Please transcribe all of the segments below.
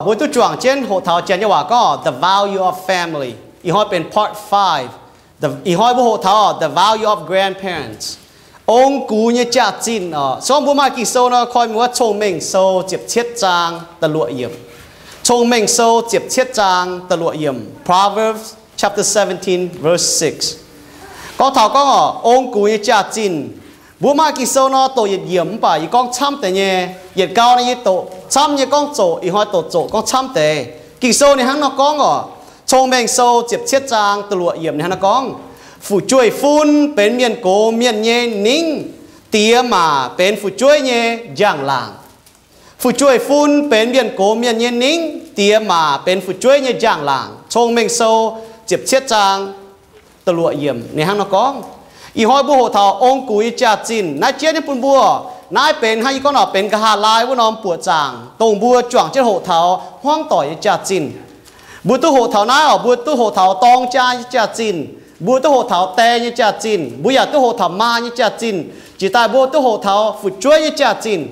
Mbuo duqv juangc jienv hoqc taux janx nyei waac gorngv The Value of Family. Ih hnoi benx part five. Ih hnoi mbuo hoqc taux The Value of Grandparents, ong-gux nyei jaax-zinh oc. Se gorngv mbuo maaih Ging-Sou nor, koi mbuo Cong-Mengh Sou ziepc cietv zaang da'luoqc yiemc. Cong-Mengh Sou ziepc cietv zaang da'luoqc yiemc, Proverbs chapter seventeen, verse six. Gorngv taux gorngv oc, ong-gux nyei jaax-zinh. Mbuo maaih Ging-Sou nor, doqc yietc yiemc mv baac yie gorngv camv deix nyei. Yietc gau nor yie doqc camv nyei gorngv zoqc, ih hnoi doqc zoqc gorngv camv deix. Ging-Sou ninh hnangv nor gorngv oc, Cong-Mengh Sou ziepc cietv zaang da'luoqc yiemc ninh hnangv nor gorngv, Fu'jueiv-fun benx mienh gox mienh nyei ningv, diex maac benx fu'jueiv nyei njang-laangc. Fu'jueiv-fun benx mienh gox mienh nyei ningv, diex maac benx fu'jueiv nyei njang-laangc. Cong-Mengh Sou ziepc cietv zaang da'luoqc yiemc ninh hnangv nor gorngv. Ih hnoi mbuo hoqc taux ong-gux nyei jaax-zinh naaiv jienv nyei bun mbuo. Naaiv benx hnangv yie gorngv nor benx nqa'haav laai wuov norm buoqc zaangc dongh mbuo juangc jienv hoqc taux hmuangv doic nyei jaax-zinh. Mbuo duqv hoqc taux naaiv oc, mbuo duqv hoqc taux dorng jaa nyei jaax-zinh, mbuo duqv hoqc taux die nyei jaax-zinh, mbuo yaac duqv hoqc taux maa nyei jaax-zinh. Jiex daaih mbuo duqv hoqc taux fu'jueiv nyei jaax-zinh.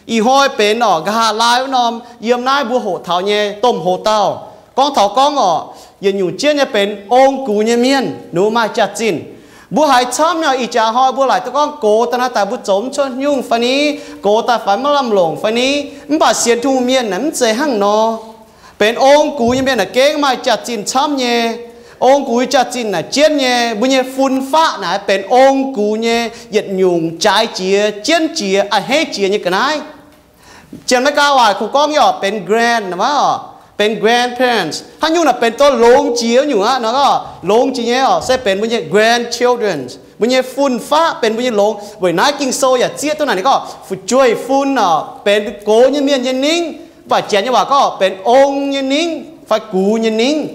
Ih hnoi benx oc nqa'haav laai wuov norm yiem naaiv mbuo hoqc taux nyei domh hoc-dauh. Gorngv taux gorngv oc, yietc nyungc jienv nyei benx ong-gux nyei mienh ninh mbuo maaih jaax-zinh. Mbuo haiz camv nyei oc, ih jaax hnoi mbuo laaic duqv gorngv gox daaih naaiv daaih mbuo zoux mv cuotv nyungc fai ni, gox daaih faix maiv lamh longc fai ni. Mv baac sienx Tin-Hungh mienh naaic mv zeiz hnangv nor. Benx ong-gux nyei mienh naaic gengh maaih jaax-zinh camv nyei. Ong-gux nyei jaax-zinh naaic jienv nyei, mbuo nyei fun-faqv naaic benx ong-gux nyei yietc nyungc jaaix jiex, jienv jiex, a'hneiv jiex nyei ga'naaiv. Janx-Meigaa waac kungx gorngv nyei oc, benx grand, benx grandparents. Haaix nyungc naaic benx dongh longx jiex nyungc aqv nor, longx jiex nyei oc, se benx mbuo nyei grandchildren, mbuo nyei fun-faqv benx mbuo nyei longx. Weic naaiv Ging-Sou yaac zieqv duqv naaic ninh gorngv fu'jueiv-fun oc benx gox nyei mienh nyei ningv, mv baac Janx nyei waac gorngv benx ong nyei ningv fai gux nyei ningv.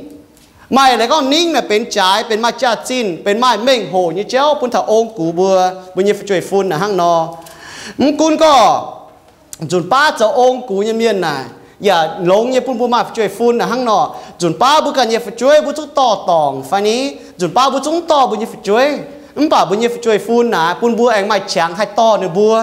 Maaih leiz gorngv ningv naaic benx jaaix, benx maaih jaax-zinh, benx maaih mengh hoc nyei jauv bun taux ong-gux mbuo, mbuo nyei fu'jueiv-fun naaic hnangv nor. Mv gunv gorngv nzunc baav zoux ong-gux nyei mienh naaic yaac longx nyei bun mbuo maaih fu'jueiv-fun naaic hnangv nor. Nzunc baav mbuo ganh nyei fu'jueiv mbuo zungv dorh dorngc fai ni, nzunc baav mbuo zungv dorh mbuo nyei fu'jueiv, mv baac mbuo nyei fu'jueiv-fun naaic bun mbuo aengx maaih qangx haih dorh ninh mbuo,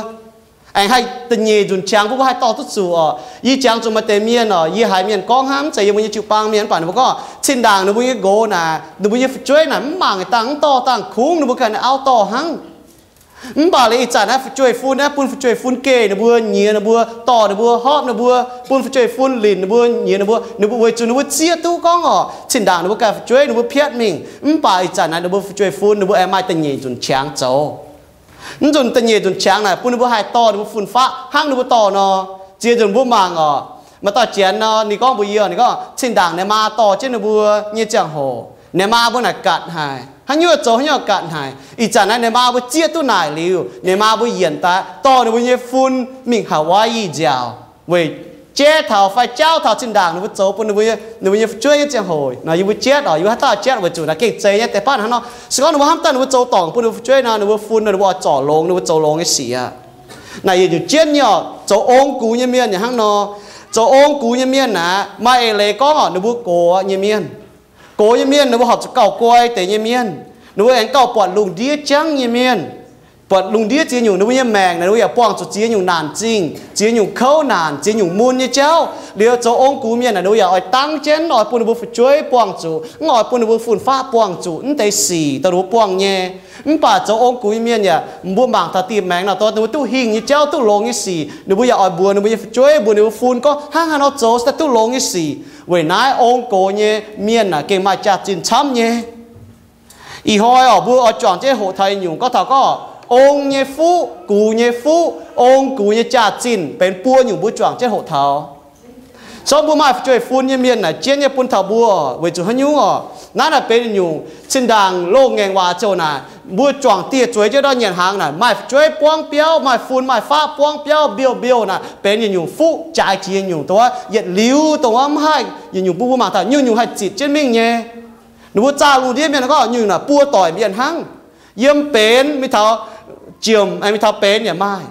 aengx haih da'nyeic nzunc qangx bun mbuo haih dorh duqv zuqc oc. Yie jangx zuqc maaih deix mienh oc, yie haiz mienh gorngv hnangv, mv zeiz yiem mbuo nyei jiu-baang mienh, mv baac ninh mbuo gorngv cin-ndaangc ninh mbuo nyei nqox naaic, ninh mbuo nyei fu'jueiv naaic mv mangc dangh mv dorh dangh kungx ninh mbuo ganh auv dorh hnangv. Mv baac liuz ih zanc naaiv fu'jueiv-fun naaiv bun fu'jueiv-fun geh ninh mbuo, nyiex ninh mbuo, dorh ninh mbuo, hopv ninh mbuo, bun fu'jueiv-fun linc ninh mbuo, nyiex ninh mbuo, ninh mbuo weic zuqc ninh mbuo zieqv duqv gorngv oc, cin-ndaangc ninh mbuo ganh fu'jueiv ninh mbuo piatv mingh. Mv baac ih zanc naaiv ninh mbuo fu'jueiv-fun ninh mbuo aengx maaih da'nyeic nzunc qangx zoux. Mv nzunc da'nyeic nzunc qangx naaic bun ninh mbuo haih dorh ninh mbuo fun-faqv hnangv ninh mbuo dorh nor. Ziex nzunc mbuo mangc oc, maaih dauh Janx nor, ninh gorngv mbuox yie, ninh gorngv cin-ndaangc ninh maa dorh jienv ninh mbuo nyei ziangh hoc, ninh maa mbuo naaic gatc haic, haaix nyungc zoux haaix nyungc gatc haic. Ih zanc naaiv ninh maa mbuo zieqv duqv naaic liuz, ninh maa mbuo yienc daaih dorh ninh mbuo nyei fun mingh Hawaii nziaauc, weic jaiv taux fai jaauv taux cin-ndaangc ninh mbuo zoux bun ninh mbuo nyei fu'jueiv nyei ziangh hoc. Nor yie mbuo jaiv oc, yie mbuo haaix dauh jaiv weic zuqc naaiv gengh zeiz nyei deix baav hnangv nor. Se gorngv ninh mbuo hnamv daaih ninh mbuo zoux dorngc bun ninh mbuo fu'jueiv nor, ninh mbuo fun nor, ninh mbuo oix zorc longx, ninh mbuo zoux longx nyei sic aqv. Naaic yietc nyungc jienv nyei oc, zoux ong-gux nyei mienh yaac hnangv nor. Zoux ong-gux nyei mienh aeqv, maaih eix leiz gorngv oc, ninh mbuo gox nyei mienh. Gox nyei mienh ninh mbuo horpc zuqc gauh guai deix nyei mienh. Ninh mbuo aengx gauh buatc lungh ndiev jangv nyei mienh. Buatc lungh ndiev ziex nyungc, ninh mbuo nyei maengc naaic ninh mbuo yaac buangh zuqc ziex nyungc naanc zingh, ziex nyungc kouv naanc, ziex nyungc mun nyei jauv. Liuz zoux ong-gux mienh naaic ninh mbuo yaac oix dangv jienv, oix bun ninh mbuo fu'jueiv buangh zuqc, mv oix bun ninh mbuo fun-faqv buangh zuqc naaiv deix sic dongh ninh mbuo buangh nyei. Mv baac zoux ong-gux nyei mienh yaac, mbuo mangc taux dieh maengx naaic dongh ninh mbuo duqv hingh nyei jauv, duqv longx nyei sic, ninh mbuo yaac oix mbuox ninh mbuo nyei fu'jueiv, mbuox ninh mbuo fun gorngv hnangv haaix nor zoux se daaih duqv longx nyei sic. Weic naaiv ong-gox nyei mienh naaic gengh maaih jaax-zinh camv nyei. Ih hnoi oc, mbuo oix juangc jienv hoqc taux nyungc gorngv taux gorngv ong nyei fuqv, gux nyei fuqv, ong-gux nyei jaax-zinh benx buo nyungc mbuo juangc jienv hoqc taux. Sorng mbuo maaih fu'jueiv-fun nyei mienh naaic jienv nyei bun taux mbuo, weic zuqc haaix nyungc oc? Naaiv naaic benx nyungc cin-ndaangc loz-ngaengc waac ziouc naaic, mbuo juangc dieh zueiz jienv ndortv nyanc hnaangx naaic, maaih fu'jueiv buangv biauv, maaih fun maaih faqv buangv biauv mbiouh mbiouh naaic, benx nyungc fuqv jaaix jiex nyungc dongh wuov yietc liuz dongh wuov mv haih yietc nyungc bun mbuo mangc taux nyungc-nyungc haih zitc jienv mingh nyei. Ninh mbuo zaah lungh ndiev mienh gorngv nyungc naaic buo doic mienh hnangv. Yiem benx mingh taux jiemc, mingh taux benx yaac maaih.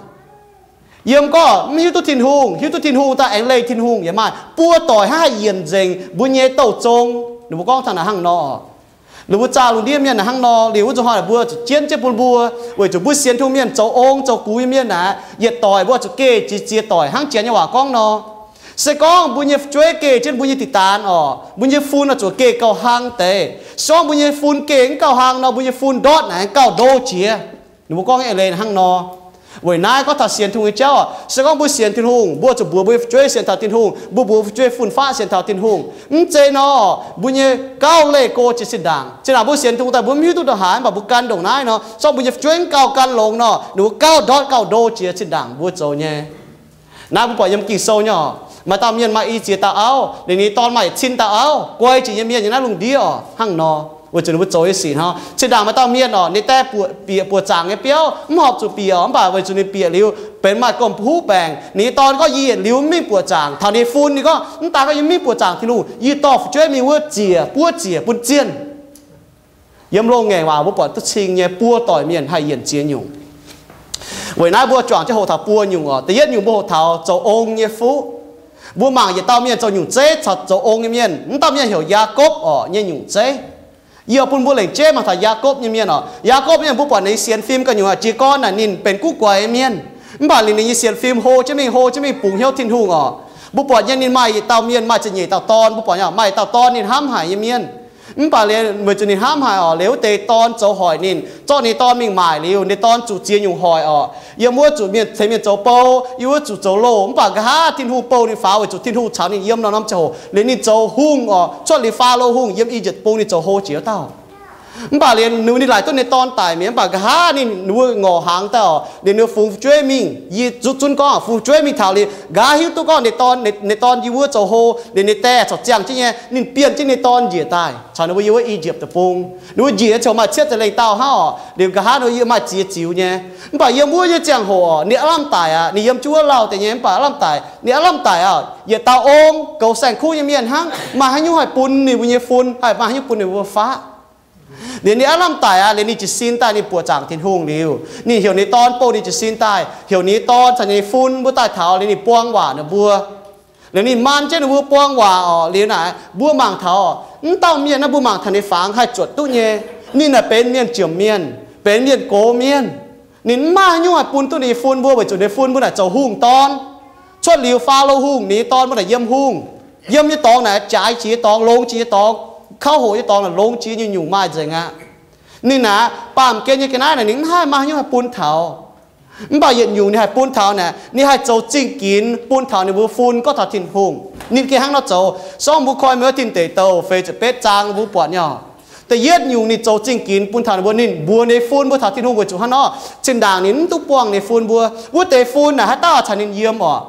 Yiem gorngv mv hiuv duqv Tin-Hungh, hiuv duqv Tin-Hungh daaih aengx leih Tin-Hungh yaac maaih. Buo doic hnangv haih yienc nzengc mbuo nyei douh zong. Ninh mbuo gorngv taux naaic hnangv nor. Ninh mbuo zaah lungh ndiev mienh naaic hnangv nor liuz, wuov zuqc hnoi mbuo zuqc jienv jienv bun mbuo, weic zuqc mbuo sienx Tin-Hungh mienh zoux ong zoux gux nyei mienh naaic, yietc doic mbuo zuqc geh ziex ziex doic hnangv Janx nyei waac gorngv nor. Se gorngv mbuo nyei fu'jueiv geh jienv mbuo nyei diqc daanx orqc, mbuo nyei fun oix zuqc geh gauh hlang deix. Se gorngv mbuo nyei fun geh mv gauh hlang nor, mbuo nyei fun ndortv naaic gauh ndo jiex. Ninh mbuo gorngv eix leiz hnangv nor. Weic naaiv gorngv taux sienx Tin-Hungh nyei jauv, se gorngv mbuo sienx Tin-Hungh, mbuo zuqc mbuox mbuo nyei fu'jueiv sienx taux Tin-Hungh, mbuo mbuox fu'jueiv fun-faqv sienx taux Tin-Hungh. Mv zeiz nor, mbuo nyei gauh leih go jiex zinh ndaangc. Zinh ndaangc mbuo sienx Tin-Hungh daaih mbuo mv hiuv duqv ndongc haaix, mv baac mbuo gan ndongc naaiv nor, se gorngv mbuo nyei fu'jueiv mv gauh gan longx nor, ninh mbuo gauh ndortv gauh ndo jiex zinh ndaangc mbuo zoux nyei. Naaiv mbuo buatc yiem Ging-Sou nyei orqc, maaih dauh mienh maaih i ziex dauh auv, liuz ninh nyei dorn maaih yietc cin dauh auv. Guai jiex nyei mienh yiem naaiv lungh ndiev orqc hnangv nor, weic zuqc ninh mbuo zoux nyei sic hnangv. Zinh ndaangc maaih dauh mienh orqc, ninh die buoqc, bieqc buoqc zaangc nyei biauv, mv horpc zuqc bieqc orqc, mv baac weic zuqc ninh bieqc liuz benx maaih gomh huv baengc. Ninh nyei dorn gorngv, Yie yietc liuz mv mingh buoqc zaangc. Taux ninh nyei fun ninh gorngv, Mv daaih gorngv yie mv mingh buoqc zaangc Tin-Hungh, yie dorh fu'jueiv mingh wuov ziec, buov ziec bun zienh. Yiem loz-ngaengc waac mbuo buatc duqv cing nyei, buo doic mienh haih yienc ziex nyungc. Weic naaiv mbuo juangc jienv hoqc taux buo nyungc orqc. Da'yietv nyungc mbuo hoqc taux zoux ong nyei fuqv. Mbuo mangc yietc dauh mienh zoux nyungc zeiv caux zoux ong nyei mienh. Mv dauh mienh heuc Yaakopv orqc nyei nyungc zeiv. Yie oix bun mbuo lengc jeiv mangc taux Yaakopv nyei mienh orqc. Yaakopv mienh mbuo buatc ninh sienx fim ganh nyungc aqv. Jiez gorn naaic ninh benx guv guaix nyei mienh, mv baac liuz ninh nyei sienx fim hlo jienv mingh, hlo jienv mingh bungx hnyouv Tin-Hungh orqc. Mbuo buatc nyei ninh maaih yietc dauh mienh maaih ziepc nyeic dauh dorn. Mbuo buatc nyei maaih yietc dauh dorn ninh hnamv haic nyei mienh. Mv baac liuz weic zuqc ninh hnamv haic orqc, liuz wuov deix dorn zoux hoic ninh, zorqv ninh dorn mingh maaic liuz, ninh dorn zuqc ziex nyungc hoic orqc. Yiem wuov zuqc mienh tengx mienh zoux bou, yiem wuov zuqc zoux loh, mv baac nqa'haav Tin-Hungh bou ninh faaux weic zuqc Tin-Hungh caux ninh yiem norm-norm ziangh hoc. Liuz ninh zoux hungh orqc, cuotv liuz Faalo Hungh yiem I^yipv Deic-Bung ninh zoux hlo jiex wuov dauh. Mv baac liuz ninh, ninh laaic duqv ninh dorn daic mi'aqv, mv baac nqa'haav ninh wuov ngorc hnaangx daaih orqc, liuz ninh fungx fu'jueiv mingh. Yie zunv zunv gorngv fungx fu'jueiv mingh taux liuz, nqa'haav hiuv duqv gorngv ninh dorn, ninh dorn yiem wuov zoux hlo, liuz ninh die corc ziangh jienv nyei, ninh bienh jienv ninh dorn njiec daaih caux ninh mbuo yiem wuov I^yipv Deic-Bung. Ninh mbuo njiec nyei ziouc maaih cietv ziepc lengh dauh hnangv orqc. Liuz nqa'haav ninh mbuo yiem maaih ziex ziux nyei. Mv baac yiem wuov nyei ziangh hoc orqc, ninh aav lamh daic aqv. Ninh yiem jienv wuov lauh deix nyei, mv baac aav lamh daic. Ninh aav lamh daic orqc, yietc dauh ong goux saeng-kuv nyei mienh hnangv, maaih haaix nyungc haih bun ninh mbuo nyei fun, haih maaih haaix nyungc bun ninh mbuo faqv? Liuz ninh aav lamh daic aqv. Liuz ninh jiez sin daaih ninh buoqc zaangc Tin-Hungh liuz, ninh heuc ninh dorn bou ninh jiez sin daaih, heuc ninh dorn caux ninh fun mbuo daaih taux liuz ninh buang waac ninh mbuo. Liuz ninh maan jienv ninh mbuo buang waac orqc. Liuz naaic mbuo mangc taux orqc, mv dauh mienh naaiv mbuo mangc taux ninh fangx haih zuotc duqv nyei. Ninh naaic benx mienh jomc mienh, benx mienh gox mienh. Ninh mv maaih haaix nyungc haih bun duqv ninh nyei fun mbuo weic zuqc ninh fun mbuo naaic zoux hungh dorn. Cuotv liuz Faalo Hungh, ninh nyei dorn mbuo naaic yiem hungh. Yiem nyei dorngx naaic jaaix jiex nyei dorngx, longx jiex nyei dorngx, kauv hoc nyei dorngx naaic longx jiex nyungc-nyungc maaih nzengc aqv. Ninh naaic baamh gen nyei ga'naaiv naaic ninh mv haih maaih haaix nyungc haih bun taux. Mv baac yietc nyungc ninh haih bun taux naaic, ninh haih zoux zingh ginx bun taux ninh mbuo fun gorngv taux Tin-Hungh. Ninh gengh hnangv nor zoux. Sorng mbuo koi mienh wuov Tin Deic Douh feix ziepc betv zaang mbuo buatc nyei. Da'yietv nyungc ninh zoux zingh ginx bun taux ninh mbuo, ninh mbuox ninh fun mbuo taux Tin-Hungh weic zuqc hnangv nor, zinh ndaangc ninh mv duqv buangh ninh fun mbuo. Wuov deix fun naaic haaix dauh caux ninh yiem orqc?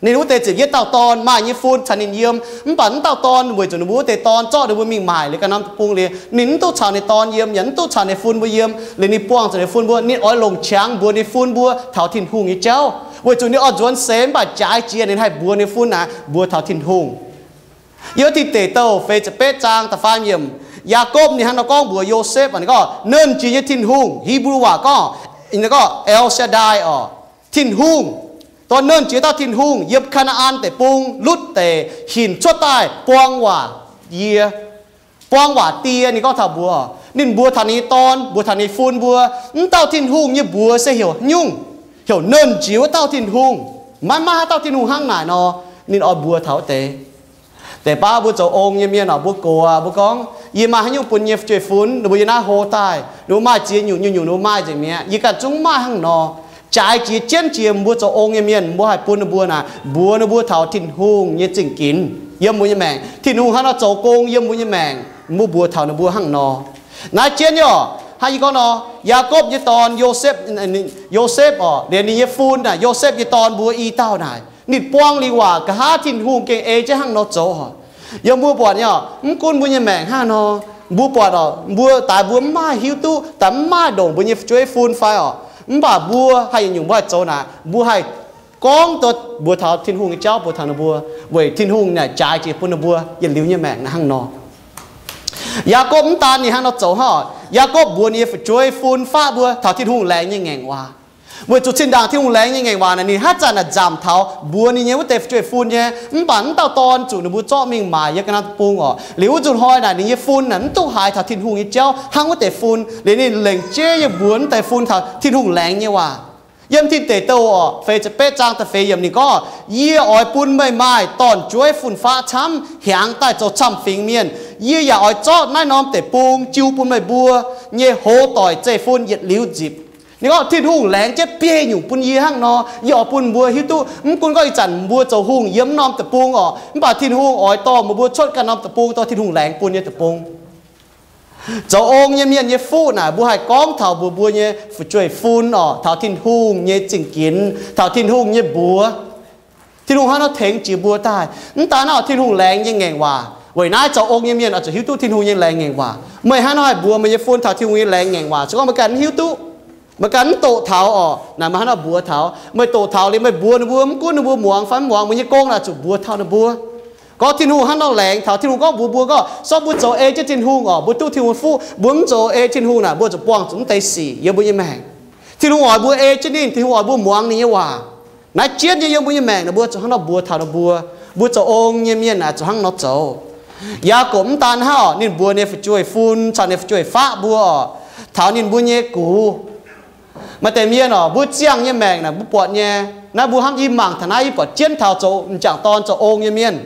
Ninh wuov deix ziepc yietv dauh dorn maaih nyei fun caux ninh yiem, mv baac mv dauh dorn weic zuqc ninh mbuo wuov deix dorn zorqv ninh mbuo mingh maaic liuz ganh norm deic-bung liuz, ninh mv duqv caux ninh dorn yiem, yaac mv duqv caux ninh fun mbuo yiem. Liuz ninh buangh zuqc ninh fun mbuo, ninh oix longc qangx mbuox ninh fun mbuo taux Tin-Hungh nyei jauv, weic zuqc ninh oix nzuonx seix mv baac jaaix jiex ninh haih mbuox ninh fun naaic mbuox taux Tin-Hungh. Yiem Tin Deic Douh feix ziepc betv zaang da'faam yiemc, Yaakopv ninh hnangv nor gorngv mbuox Yosepv, ninh gorngv, Nernh Jiex nyei Tin-Hungh, Hipv^lu waac gorngv, ninh gorngv El Shaddai orqc, Tin-Hungh, dorh Nernh Jiex dauh Tin-Hungh yiem Kaa^naa^an Deic-Bung, Lutv Deic, hinc cuotv daaih buang waac yie, buang waac die. Ninh gorngv taux mbuox, ninh mbuox taux ninh nyei dorn, mbuox taux ninh fun mbuo, mv dauh Tin-Hungh nyei mbuox se heuc nyungc, heuc Nernh Jiex wuov dauh Tin-Hungh. Maiv maaih haaix dauh Tin-Hungh hnangv naaic nor. Ninh oix mbuox taux wuov deix. Deix baav mbuo zoux ong nyei mienh orqc, mbuo gox aqv, mbuo gorngv, Yie maaih haaix nyungc bun yie nyei fu'jueiv-fun? Ninh mbuo yiem naaiv hlo daaih, ninh mbuo maaih ziex nyungc, nyungc-nyungc ninh mbuo maaih nzengc mi'aqv. Yie ganh zungv mv maaih hnangv nor. Jaaix jiex jienv jiex mbuo zoux ong nyei mienh, mbuo haih bun ninh mbuo naaic, mbuox ninh mbuo taux Tin-Hungh nyei zingh ginx yiem mbuo nyei maengc, Tin-Hungh hnangv nor zoux gong yiem mbuo nyei maengc, mbuo mbuox taux ninh mbuo hnangv nor. Naaiv jienv nyei orqc, hnangv yie gorngv nor, Yaakopv nyei dorn, Yosepv, Yosepv orqc, liemh ninh nyei fun naaic, Yosepv nyei dorn mbuo i dauh naaic, ninh buang liuz waac nqa'haav Tin-Hungh gengh ei jienv hnangv nor zoux orqc. Yiem mbuo buatc nyei orqc, mv gunv mbuo nyei maengc hnangv nor, mbuo buatc orqc, mbuo daaix mbuo mv maaih hiuv duqv, daaix mv maaih ndongc mbuo nyei fu'jueiv fun fai orqc, mv baac mbuo haih yietc nyungc mbuo haih zoux naaic, mbuo haih gorngv duqv mbuox taux Tin-Hungh nyei jauv mbuox taux ninh mbuo, weic Tin-Hungh naaic jaaix jiex bun ninh mbuo yietc liuz nyei maengc naaiv hnangv nor. Yaakopv mv daan ninh hnangv nor zoux hnangv orqc, Yaakopv mbuox ninh nyei fu'jueiv fun faqv mbuo taux Tin-Hungh laengz nyei ngaengc waac. Weic zuqc zinh ndaangc Tin-Hungh laengz nyei ngaengc waac naaic ninh haaix zanc naaic nzamc taux mbuox ninh nyei wuov deix fu'jueiv fun nyei, mv baac mv dauh dorn zuqc ninh mbuo zorqv mingh maaic yiem ga'naaiv deic-bung orqc. Liuz wuov nzunc hnoi naaic ninh nyei fun naaic mv duqv haiz taux Tin-Hungh nyei jauv hnangv wuov deix fun. Liuz ninh lengc jeiv yiem mbuox wuov deix fun taux Tin-Hungh laengz nyei waac. Yiem Tin Deic Douh orqc, feix ziepc betv zaang da'feix yiemc ninh gorngv, Yie oix bun meih maaih dorn-jueiv fun-faqv camv, hiaangx daaih zoux camv-fingx mienh. Yie yaac oix zorqv naaiv norm deic-bung jiu bun meih mbuo nyei hoz doic zeiv-fun yietc liuz nzipc. Ninh gorngv Tin-Hungh laengz jienv biei nyungc bun yie hnangv nor, yie oix bun mbuo hiuv duqv. Mv gunv gorngv ih zanc mbuo zoux hungh yiem norm deic-bung orqc, mv baac Tin-Hungh oix dorh meih mbuo cuotv ganh norm deic-bung, dorh Tin-Hungh laengz bun nyei deic-bung. Zoux ong nyei mienh nyei fuqv naaic, mbuo haih gorngv taux mbuo, mbuo nyei fu'jueiv-fun orqc, taux Tin-Hungh nyei zingh ginx, taux Tin-Hungh nyei mbuox. Tin-Hungh hnangv nor tengx jiex mbuo daaih. Mv daan naaiv, Tin-Hungh laengz nyei ngaengc waac. Weic naaiv zoux ong nyei mienh oix zuqc hiuv duqv Tin-Hungh nyei laengz ngaengc waac. Meih hnangv nor haih mbuox meih nyei fun taux Tin-Hungh nyei laengz ngaengc waac, se gorngv meih ganh mv hiuv duqv, meih ganh mv doqc taux orqc, naaic meih hnangv nor mbuox taux. Meih doqc taux liuz meih mbuox ninh mbuo, mv gunv ninh mbuo muangx fai mv muangx, meih nyei gong naaic zuqc mbuox taux ninh mbuo. Gorngv Tin-Hungh hnangv nor laengz taux. Tin-Hungh gorngv mbuox mbuo gorngv, se gorngv mbuo zoux ei jienv Tin-Hungh orqc, mbuo duqv Tin-Hungh nyei fuqv, mbuo mv zoux ei Tin-Hungh naaic, mbuo zuqc buangh zuqc mv deix sic yiem mbuo nyei maengc. Tin-Hungh oix mbuo ei jienv ninh, Tin-Hungh oix mbuo muangx ninh nyei waac. Naaiv jienv nyei yiem mbuo nyei maengc naaic, mbuo zuqc hnangv nor mbuox taux ninh mbuo. Mbuo zoux ong nyei mienh naaic zuqc hnangv nor zoux. Yaagorpc mv daan hnangv orqc, ninh mbuox ninh fu'jueiv-fun caux ninh fu'jueiv-faqv mbuo orqc, taux ninh mbuo nyei gux. Maaih deix mienh orqc, mbuo ziangh nyei maengc naaic mbuo buatc nyei. Naaiv mbuo hnamv i mangc taux naaiv, yie buatc jienv taux zoux m'jangc dorn zoux ong nyei mienh.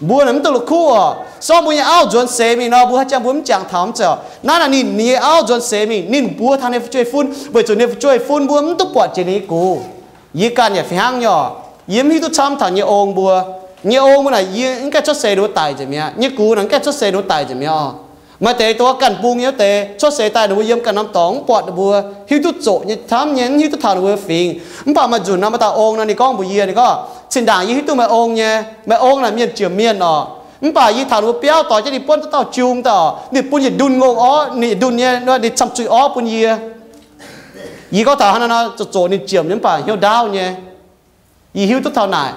Mbuo naaic mv duqv la'kuqv orqc. Se gorngv mbuo nyei auv nzuonx seix mingh nor, mbuo haaix jangx mbuo mv jangx taux mv zeiz orqc. Naaiv naaic ninh, ninh nyei auv nzuonx seix mingh, ninh mbuox taux ninh fu'jueiv-fun, weic zuqc ninh fu'jueiv-fun mbuo mv duqv buatc jiex ninh nyei gux. Yie ganh yaac fih hnangv nyei orqc. Yie mv hiuv duqv camv taux nyei ong mbuo. Nyei ong mbuo naaic yie mv gaengh cuotv seix ninh mbuo daic nzengc mi'aqv. Nyei gux naaic mv gaengh cuotv seix ninh mbuo daic nzengc mi'aqv orqc. Maaih deix dongh ganh bung nyei wuov deix cuotv seix daaih ninh mbuo yiem ganh norm dorngx mv buatc ninh mbuo, hiuv duqv zoqc nyei camv nyei, mv hiuv duqv taux ninh mbuo fingx. Mv baac maaih nzunc nor maaih dauh ong nor ninh gorngv mbuox yie, ninh gorngv, Zinh ndaangc yie hiuv duqv meih ong nyei. Meih ong naaic mienh jiex mienh orqc. Mv baac yie taux ninh mbuo biauv doix jienv ninh buonv duqv dauh jung daaih orqc, ninh bun yietc ndunh ngongh orv, ninh yietc ndunh nyei, ninh camv zuih orv bun yie. Yie gorngv taux hnangv naaiv nor, zoqc zoqc ninh jiex mienh mv baac hnyouv ndaauv nyei. Yie hiuv duqv taux naaic,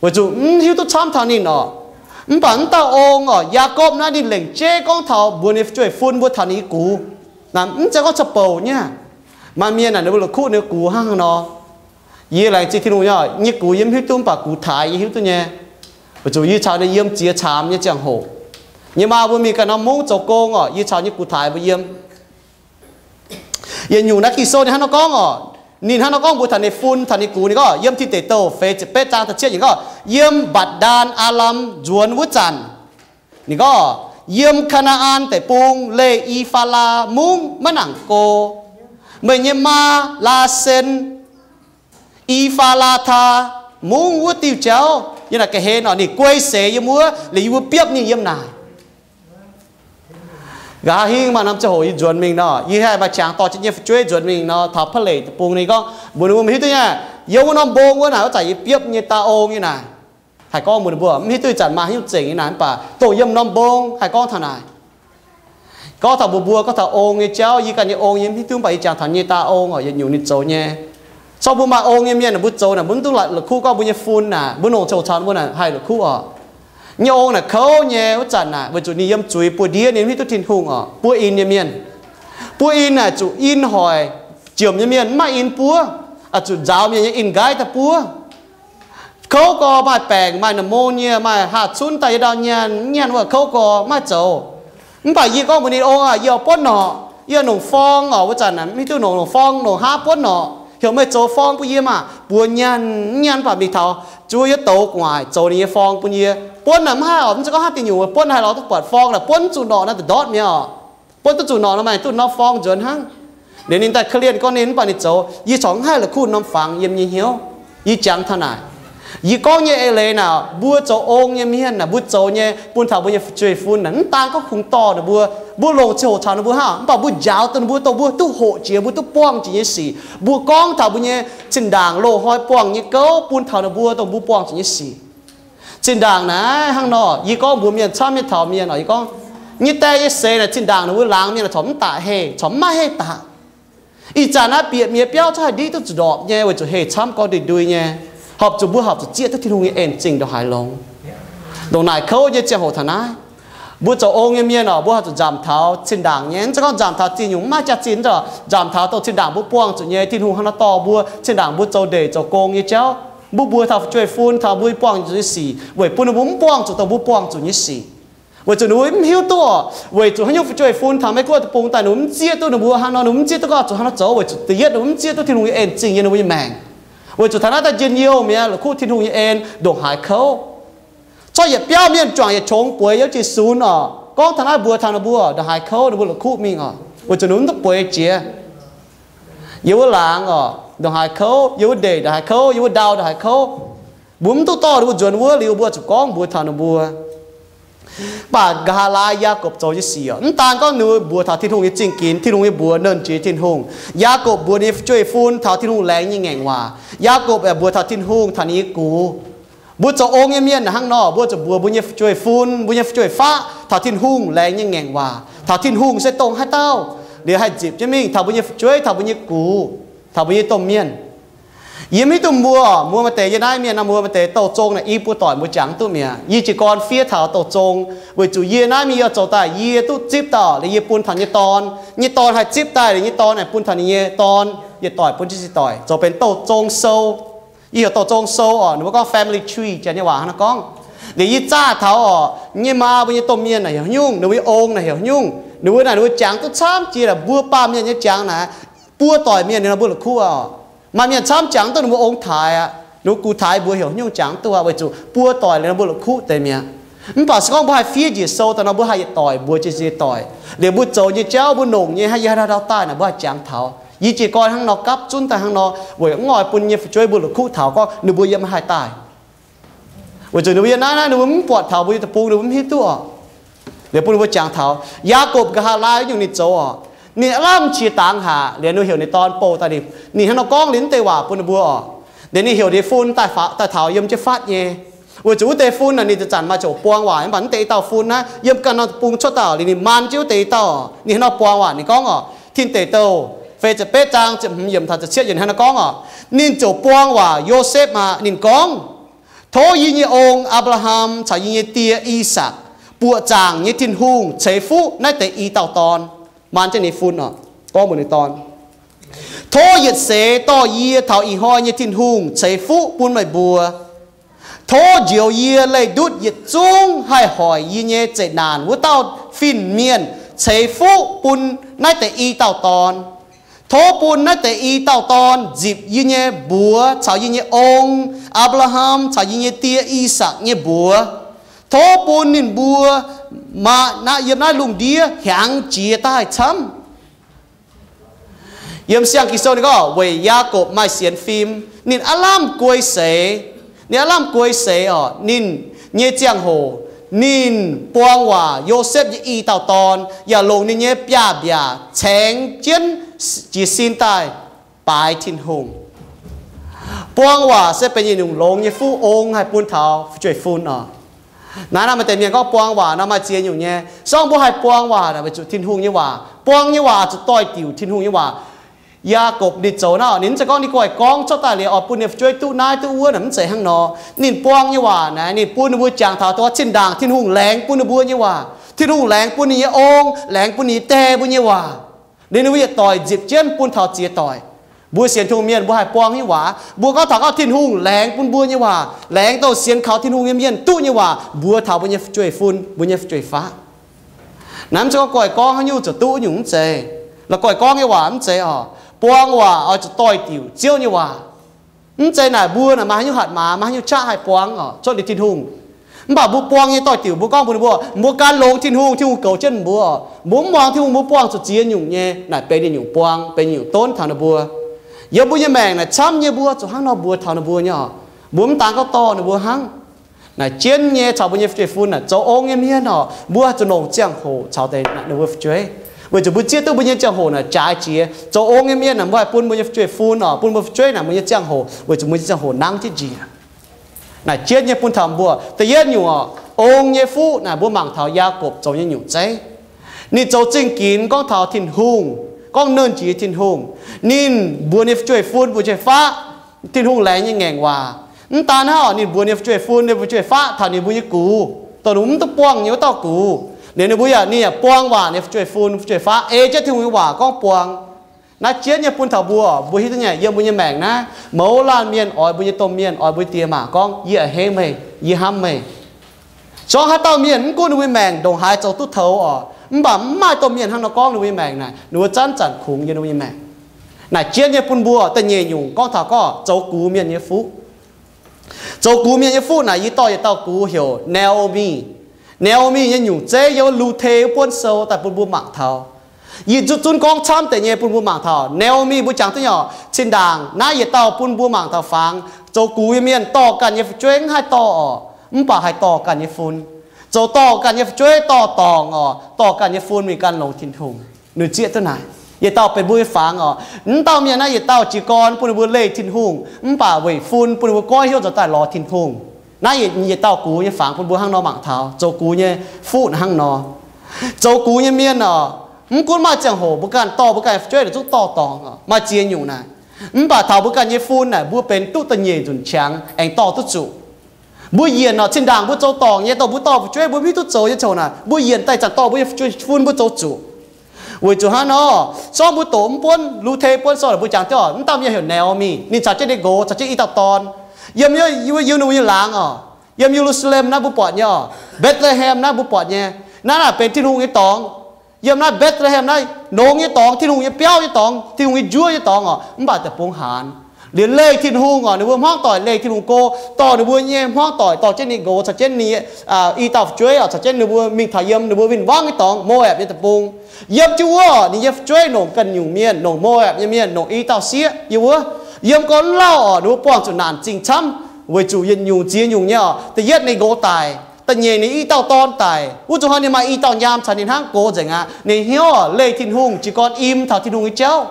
weic zuqc mv hiuv duqv camv taux ninh orqc. Mv baac mv dauh ong orqc, Yaagorpc naaiv ninh lengc jeiv gorngv taux mbuox ninh fu'jueiv-fun mbuo taux ninh nyei gux. Naaic mv zeiz gorngv caux bouc nyei. Maaih mienh naaic ninh mbuo la'kuqv ninh gux hnangv haaix nor. Yie laengz zingh Tin-Hungh nyei, nyei gux yie mv hiuv duqv, mv baac gux taaix yie hiuv duqv nyei. Weic zuqc yie caux ninh yiem ziex caamx nyei ziangh hoc, nyei maa mbuo mingh ganh norm mungv zoux gong orqc, yie caux nyei gux taaix mbuo yiem. Yietc nyungc naaiv Ging-Sou ninh hnangv nor gorngv orqc. Ninh hnangv nor gorngv mbuox taux ninh fun, taux ninh gux, ninh gorngv yiem Tin Deic Douh feix ziepc betv zaang da'cietv, ninh gorngv, Yiem Mbapc^ndaan Aalam nzuonx wuov zanc, ninh gorngv, Yiem Kaa^naa^an Deic-Bung leih I^faa^laa Mungv maiv nangc go. Meih nyei maa, Laasen, I^faa^laa^taa Mungv wuov diuh jauv, yiem naaic ga'hlen orqc, ninh guei seix yiem wuov, liuz yie mbuo biopv ninh yiem naaic. Nqa'haav hingv maaih norm ziangh hoc yie nzuonx mingh nor, yie haih maaih qangx dorh jienv nyei fu'jueiv nzuonx mingh nor, taux Pa'leic Deic-Bung, ninh gorngv mbuox ninh mbuo, Meih hiuv duqv nyei, yiem wuov norm mbong wuov naaic, wuov zanc yie biopv nyei dauh ong nyei naaic. Haih gorngv mbuox ninh mbuo, mv hiuv duqv ih zanc maaih haaix nyungc zengc nyei naaic, mv baac dongh yiem norm mbong haih gorngv taux naaic. Gorngv taux mbuox mbuo, gorngv taux ong nyei jauv, yie ganh nyei ong yie mv hiuv duqv, mv baac yie jangx taux nyei dauh ong orqc, yietc nyungc ninh zoux nyei. Corc mbuo maaih ong nyei mienh, mbuo zoux naaic mbuo mv duqv la'kuqv gorngv mbuo nyei fun naaic, mbuo longc ziangh hoc caux ninh mbuo naaic haih la'kuqv orqc. Nyei ong naaic kouv nyei wuov zanc naaic, weic zuqc ninh yiem zuiz buoz-ndiev, ninh mv hiuv duqv Tin-Hungh orqc, buov in nyei mienh. Buov in naaic zuqc in hoic, jiemc nyei mienh mv maaih in buov, zuqc nzaaux mienh nyei in-nqaiv daaih buov. Kouv gorx maaih baengc, maaih pneumonia, maaih haah cunv daaih, yie ndau nyaanh, nyaanh wuov kouv gorx maiv zoux. Mv baac yie gorngv mbuox ninh, Ong aah, yie oix buonv norqc, yie oix nongc forng orqc. Wuov zanc mv hiuv duqv nongc, nongc forng, nongc haav buonv norqc. Heuc meih zoux forng bun yie maah! Buoz nyaanh, nyaanh, mv baac mingh taux zuov yietv douz gu'nguaaic zoux ninh nyei forng bun yie. Buonv naaic mv haih orqc, mv zeiz gorngv haaix diuh nyungc buonv haih lorz duqv buatc forng naaic, buonv zuqc norqc naaic da'ndortv mi'aqv orqc. Buonv duqv zuqc norqc nor, maaih duqv norm forng nzuonx hnangv. Liuz ninh daaih korv-lienh gorngv ninh mv baac ninh zoux, yie corc mv haih la'kuqv norm fangx yiem nyei hnyouv. Yie jangx taux naaic, yie gorngv nyei eix leiz naaic, mbuo zoux ong nyei mienh naaic, mbuo zoux nyei bun taux mbuo nyei fu'jueiv-fun naaic, mv daan gorngv kungx dorh ninh mbuo, mbuo longc ziangh hoc caux ninh mbuo hnangv, mv baac mbuo njaaux dongh ninh mbuo, dongh mbuo duqv hoqc jiex, mbuo duqv buangh jiex nyei sic. Mbuo gorngv taux mbuo nyei zinh ndaangc loz-hnoi buangh nyei gouv bun taux ninh mbuo, dongh mbuo buangh zuqc nyei sic. Zinh ndaangc naaiv hnangv nor, yie gorngv mbuox mienh camv nyei taux mienh oc, yie gorngv, nyei die nyei seix naaic, zinh ndaangc ninh mbuo laangz mienh corc mv daaih heh, corc mv maaih heh daaih. Ih zanc naaiv bieqc mienh biauv corc haih ndiqv duqv zuqc ndorpc nyei, weic zuqc heh camv gorngv ndui-ndui nyei. Horpc zuqc mbuo horpc zuqc zieqv duqv Tin-Hungh nyei en zingh ndongc haaix longx. Ndongc naaic kouv nyei ziangh hoc taux naaiv, mbuo zoux ong nyei mienh oc, mbuo horpc zuqc nzamc taux zinh ndaangc nyei. Mv zeiz gorngv nzamc taux zinh nyungc mv maaih jaax-zinh, nzamc taux dongh zinh ndaangc mbuo buangh zuqc nyei, Tin-Hungh hnangv nor dorh mbuo zinh ndaangc mbuo zoux ndeic zoux gong nyei jauv. Mbuo mbuox taux fu'jueiv-fun taux mbuo buangh zuqc nyei sic, weic bun ninh mbuo mv buangh zuqc dongh mbuo buangh zuqc nyei sic. Weic zuqc ninh mbuo mv hiuv duqv, weic zuqc haaix nyungc fu'jueiv-fun taux Meiv Guoqv deic-bung daaih, ninh mbuo mv zieqv duqv ninh mbuo hnangv nor, ninh mbuo mv zieqv duqv gorngv zuqc hnangv nor zoux, weic zuqc da'yietv ninh mbuo mv zieqv duqv Tin-Hungh nyei en zingh yiem ninh mbuo nyei maengc. Weic zuqc taux naaiv daaih njien-youh mi'aqv, la'kuqv Tin-Hungh nyei en ndongc haaix kouv. Corc yietc biauv mienh juangc yietc qongx bueix yiem jiex sunx oc. Gorngv taux naaiv mbuox taux ninh mbuo ndongc haaix kouv ninh mbuo la'kuqv mingh oc, weic zuqc ninh mv duqv bueix jiex. Yiem wuov laangz oc, ndongc haaix kouv, yiem wuov ndeic ndongc haaix kouv, yiem wuov ndau ndongc haaix kouv, mbuo mv duqv dorh ninh mbuo nzuonx wuov liuz, mbuo zuqc gorngv mbuox taux ninh mbuo. Mv baac nqa'haav laai Yaakopv zoux nyei sic oc, mv daan gorngv ninh mbuox taux Tin-Hungh nyei zingh ginx, Tin-Hungh nyei mbuox, nernh jiex Tin-Hungh. Yaakopv mbuox ninh nyei fu'jueiv-fun taux Tin-Hungh laengz nyei ngaengc waac. Yaakopv aengx mbuox taux Tin-Hungh taux ninh nyei gux. Mbuo zoux ong nyei mienh hnangv nor, mbuo zuqc mbuox mbuo nyei fu'jueiv-fun, mbuo nyei fu'jueiv-faqv taux Tin-Hungh laengz nyei ngaengc waac, taux Tin-Hungh se dongh haaix dauh, liuz haih nzipc jienv mingh taux mbuo nyei fu'jueiv, taux mbuo nyei gux, taux mbuo nyei domh mienh. Yie mv hiuv duqv mbuo, mbuo maaih deix yie naaiv mienh nor, mbuo maaih deix douh zong naaic i buo doic mbuo jangx duqv mi'aqv. Yie jiez gorn fiev taux douh zong, weic zuqc yie naaiv mienh yie zoux daaih yie duqv zipv dauh liuz yie bun taux nyei dorn, nyei dorn haih zipv daaih liuz nyei dorn aengx bun taux ninh nyei dorn, yietc doic bun jienv ziex doic, zoux benx douh zong sou. Yie heuc douh zong sou oc, ninh mbuo gorngv family tree, janx nyei waac hnangv naaiv gorngv. Liuz yie zaah taux oc, nyei maa mbuo nyei domh mienh naaic heuc haaix nyungc, ninh mbuo nyei ong naaic heuc haaix nyungc, ninh mbuo naaic ninh mbuo jangx duqv camv jiex, mbuo baamh mienh nyei jangx naaic, buo doic mienh ninh nor mbuo la'kuqv oc. Maaih mienh camv jangx duqv ninh mbuo ong taaix aqv, ninh mbuo gux taaix mbuox heuc haaix nyungc jangx duqv aqv, weic zuqc buo doic liuz nor mbuo la'kuqv deix mi'aqv. Mv baac se gorngv mbuo haih fiev njiec sou daaih nor, mbuo haih yietc doic mbuox jienv ziex doic. Liuz mbuo zoux nyei jauv, mbuo nongc nyei, haih yie haaix dauh daaih naaic mbuo haih jangx taux. Yie jiez gorn hnangv nor gapv zunv daaih hnangv nor, weic mv oix bun nyei fu'jueiv mbuo la'kuqv taux gorngv ninh mbuo yiem maiv haih daaih. Weic zuqc ninh mbuo yiem naaiv naaiv ninh mbuo mv buatc taux mbuo nyei deic-bung, ninh mbuo mv hiuv duqv oc. Liuz bun ninh mbuo jangx taux. Yaakopv nqa'haav laai nyungc ninh zoux oc, ninh aav lamh qiex dangx haic, liuz ninh heuc ninh dorn bouh daaih, ninh hnangv nor gorngv liuz mv deix waac bun ninh mbuo oc. Liuz ninh heuc ninh fun daaih taux yiem jienv fatv nyei. Weic zuqc wuov deix fun naaic ninh zanc-zanc maaih ziouc buang waac, mv baac mv deix i dauh fun naaiv yiem ganh norm deic-bung cuotv daaih liuz ninh maan jienv wuov deix i dauh, ninh hnangv nor buang waac, ninh gorngv oc, Tin Deic Douh feix ziepc betv zaang ziepc hmz yiemc taux ziepc cietv yiemc hnangv nor gorngv oc, ninh ziouc buang waac Yosepv maah, ninh gorngv, Tov yie nyei ong, Apc^laa^ham, caux yie nyei die, I^sakc, buoqc zaangc nyei Tin-Hungh ceix fuqv naaiv deix i dauh dorn. Maan jienv ninh fun oc, gorngv mbuox ninh dorn, Tov yietc seix dorh yie taux ih hnoi nyei Tin-Hungh ceix fuqv bun meih mbuo. Tov njoux yie leih ndutv yietc zungv haih hoic yie nyei zeqc naanc wuov dauh fin-mienh ceix fuqv bun naaiv deix i dauh dorn. Tov bun naaiv deix i dauh dorn nzipc yie nyei mbuox caux yie nyei ong, Apc^laa^ham, caux yie nyei die, I^sakc, nyei mbuox. Tov bun ninh mbuo maaih naaiv, yiem naaiv lungh ndiev hiaangx jiex daaih camv. Yiem siang Ging-Sou ninh gorngv weic Yaakopv maaih sienx fim, ninh aav lamh guei seix. Ninh aav lamh guei seix oc, ninh nyei ziangh hoc, ninh buang waac Yosepv nyei i dauh dorn, yaac longc ninh nyei biaav-mbiaac caengx jienv jiez sin daaih baaix Tin-Hungh. Buang waac se benx yietc nyungc longx nyei fuqv ong haih bun taux fu'jueiv-fun oc. Naaiv nor maaih deix mienh gorngv buang waac nor maaih ziex nyungc nyei. Se gorngv mbuo haih buang waac naaic, weic zuqc Tin-Hungh nyei waac. Buang nyei waac zuqc doix-diuc Tin-Hungh nyei waac. Yaakopv ninh zoux naaiv, ninh mv zeiz gorngv ninh goiv gorngv cuotv daaih liuz oix bun ninh fu'jueiv duqv naaiv duqv wuov naaic, mv zeiz hnangv nor. Ninh buang nyei waac naaic, ninh bun ninh mbuo jangx taux dongh zinh ndaangc Tin-Hungh laengz bun ninh mbuo nyei waac, Tin-Hungh laengz bun ninh nyei ong, laengz bun ninh nyei die mbuo nyei waac. Liuz ninh mbuo yietc doic nzipc jienv bun taux ziex doic. Mbuo sienx Tin-Hungh mienh mbuo haih buang nyei waac, mbuo gorngv taux gorngv Tin-Hungh laengz bun mbuo nyei waac, laengz dongh sienx kaux Tin-Hungh nyei mienh duqv nyei waac mbuox taux mbuo nyei fu'jueiv-fun, mbuo nyei fu'jueiv-faqv. Naaiv mv zeiz gorngv goiv gorngv haaix nyungc zuqc duqv nyungc, mv zeiz. La'goiv gorngv nyei waac mv zeiz oc. Buang waac oix zuqc doix-diuc Ziouv nyei waac. Mv zeiz naaic mbuo naaic maaih haaix nyungc hatc maaz, maaih haaix nyungc qaqv haih buang oc, cuotv liuz Tin-Hungh. Mv baac mbuo buang nyei doix-diuc mbuo gorngv mbuox ninh mbuo, mbuo gan longx Tin-Hungh, Tin-Hungh goux jienv mbuo. Mbuo mv muangx Tin-Hungh, mbuo buangh zuqc ziex nyungc nyei, naaic benx ninh nyungc buang, benx ninh nyungc donv taux ninh mbuo. Yiem mbuo nyei maengc naaic camv nyei mbuo zuqc hnangv nor mbuox taux ninh mbuo nyei oc. Mbuo mv daan gorngv dorh ninh mbuo hnangv. Naaic jienv nyei caux mbuo nyei fu'jueiv-fun naaic zoux ong nyei mienh oc, mbuo zuqc longc ziangh hoc caux deix naaic ninh mbuo fu'jueiv. Weic zuqc mbuo zieqv duqv mbuo nyei ziangh hoc naaic jaaix jiex. Zoux ong nyei mienh naaic mbuo haih bun mbuo nyei fu'jueiv-fun oc, bun mbuo fu'jueiv naaic mbuo nyei ziangh hoc, weic zuqc mbuo nyei ziangh hoc nangv jienv njiec. Naaic jienv nyei bun taux mbuo. Da'yietv nyungc oc, ong nyei fuqv naaic mbuo mangc taux Yaakopv zoux nyei nyungc zeiv. Ninh zoux zingh ginx gorngv taux Tin-Hungh, gorngv nernh jiex Tin-Hungh. Ninh mbuox ninh fu'jueiv-fun, mbuox fu'jueiv-faqv Tin-Hungh laengz nyei ngaengc waac. Mv daan hnangv, ninh mbuox ninh fu'jueiv-fun, ninh fu'jueiv-faqv taux ninh mbuo nyei gux, dongh ninh mbuo mv duqv buangh nyei wuov dauh gux. Liuz ninh mbuo yaac, ninh yaac buang waac ninh fu'jueiv-fun, fu'jueiv-faqv ei jienv Tin-Hungh nyei waac gorngv buang. Naaiv jienv nyei bun taux mbuo, mbuo hiuv duqv nyei, yiem mbuo nyei maengc naaiv, mouz laanh mienh oix mbuo nyei domh mienh, oix mbuo die maac gorngv, yie a'hneiv meih, yie hnamv meih. Zuangx haaix dauh mienh mv gunv ninh mbuo maengc ndongc haaix zoux duqv toux oc, mv baac mv maaih domh mienh hnangv nor gorngv ninh mbuo nyei maengc naaic, ninh mbuo zanc-zanc kungx yiem ninh mbuo nyei maengc. Naaic jienv nyei bun mbuo da'nyeic nyungc gorngv taux gorngv zoux gux mienh nyei fuqv. Zoux gux mienh nyei fuqv naaic yie dorh yietc dauh gux heuc Naomi. Naomi nyei nyungc zeiv yiem wuov Lu^te wuov buonv sou daaih bun mbuo mangc taux. Yie zunv gorngv camv deix nyei bun mbuo mangc taux Naomi. Mbuo jangx duqv nyei oc, zinh ndaangc naaiv yietc dauh bun mbuo mangc taux fangx zoux gux nyei mienh dorh ganh nyei fu'jueiv mv haih dorh oc, mv baac haih dorh ganh nyei fun. Zoux dorh ganh nyei fu'jueiv dorh dorngc oc, dorh ganh nyei fun mingh gan longx Tin-Hungh. Ninh zieqv duqv naaic, yietc dauh benx mbuo nyei fangx oc. Mv dauh mienh naaiv yietc dauh jiez gorn bun ninh mbuo leih Tin-Hungh, mv baac weic fun bun ninh mbuo goiv hnyouv nzuonx daaih lorz Tin-Hungh. Naaiv yietc dauh gux nyei fangx bun mbuo hnangv nor mangc taux zoux gux nyei fuqv hnangv nor. Zoux gux nyei mienh oc, mv gunv maaih ziangh hoc mbuo ganh dorh mbuo ganh nyei fu'jueiv naaic zungv dorh dorngc oc, maaih ziex nyungc naaic. Mv baac taux mbuo ganh nyei fun naaic, mbuo benx duqv da'nyeic nzunc qangx aengx dorh duqv zuqc. Mbuo yienc oc, zinh ndaangc mbuo zoux dorngc nyei, dongh mbuo dorh fu'jueiv mbuo mv hiuv duqv zoux nyei ziangh hoc naaic, mbuo yienc daaih zanc dorh mbuo nyei fu'jueiv fun mbuo zoux zuqc. Weic zuqc hnangv nor, zorqv mbuo doqc mv buonv Lu^te buonv sou naaic mbuo jangx jienv oc, mv dauh mienh heuc Naomi, ninh caux jienv ninh nqox caux jienv i dauh dorn. Yiem, yiem ninh mbuo nyei laangz oc, yiem Ye^lu^saa^lem naaiv mbuo buatc nyei oc, Mbetc^le^hem naaiv mbuo buatc nyei. Naaiv naaic benx Tin-Hungh nyei dorngx. Yiem naaiv Mbetc^le^hem naaiv longx nyei dorngx, Tin-Hungh nyei biauv nyei dorngx, Tin-Hungh nyei njuov nyei dorngx oc, mv baac deic-bung haanz. Liuz leih Tin-Hungh oc, ninh mbuo hmuangv doic leih Tin-Hungh go, dorh ninh mbuo nyei hmuangv doic dorh jienv ninh nqox caux jienv ninh nyei i dauh fu'jueiv oc, caux jienv ninh mbuo mingh taux yiem ninh mbuo win-wangv nyei dorngx, Moaapc nyei deic-bung. Yiem jienv wuov oc, ninh nyei fu'jueiv nongc ganh nyungc mienh, nongc Moaapc nyei mienh, nongc i dauh sieqv yiem wuov. Yiem gorn mv lauh oc, ninh mbuo buangh zuqc naanc zingh camv, weic zuqc yietc nyungc ziex nyungc nyei oc. Da'yietv ninh nqox daic, da'nyeic ninh i dauh dorn daic. Wuov zuqc hnoi ninh maaih i dauh nyaam caux ninh hnangv gox nzengc aqv. Ninh hnyouv oc, leih Tin-Hungh, jiez gorn im taux Tin-Hungh nyei jauv.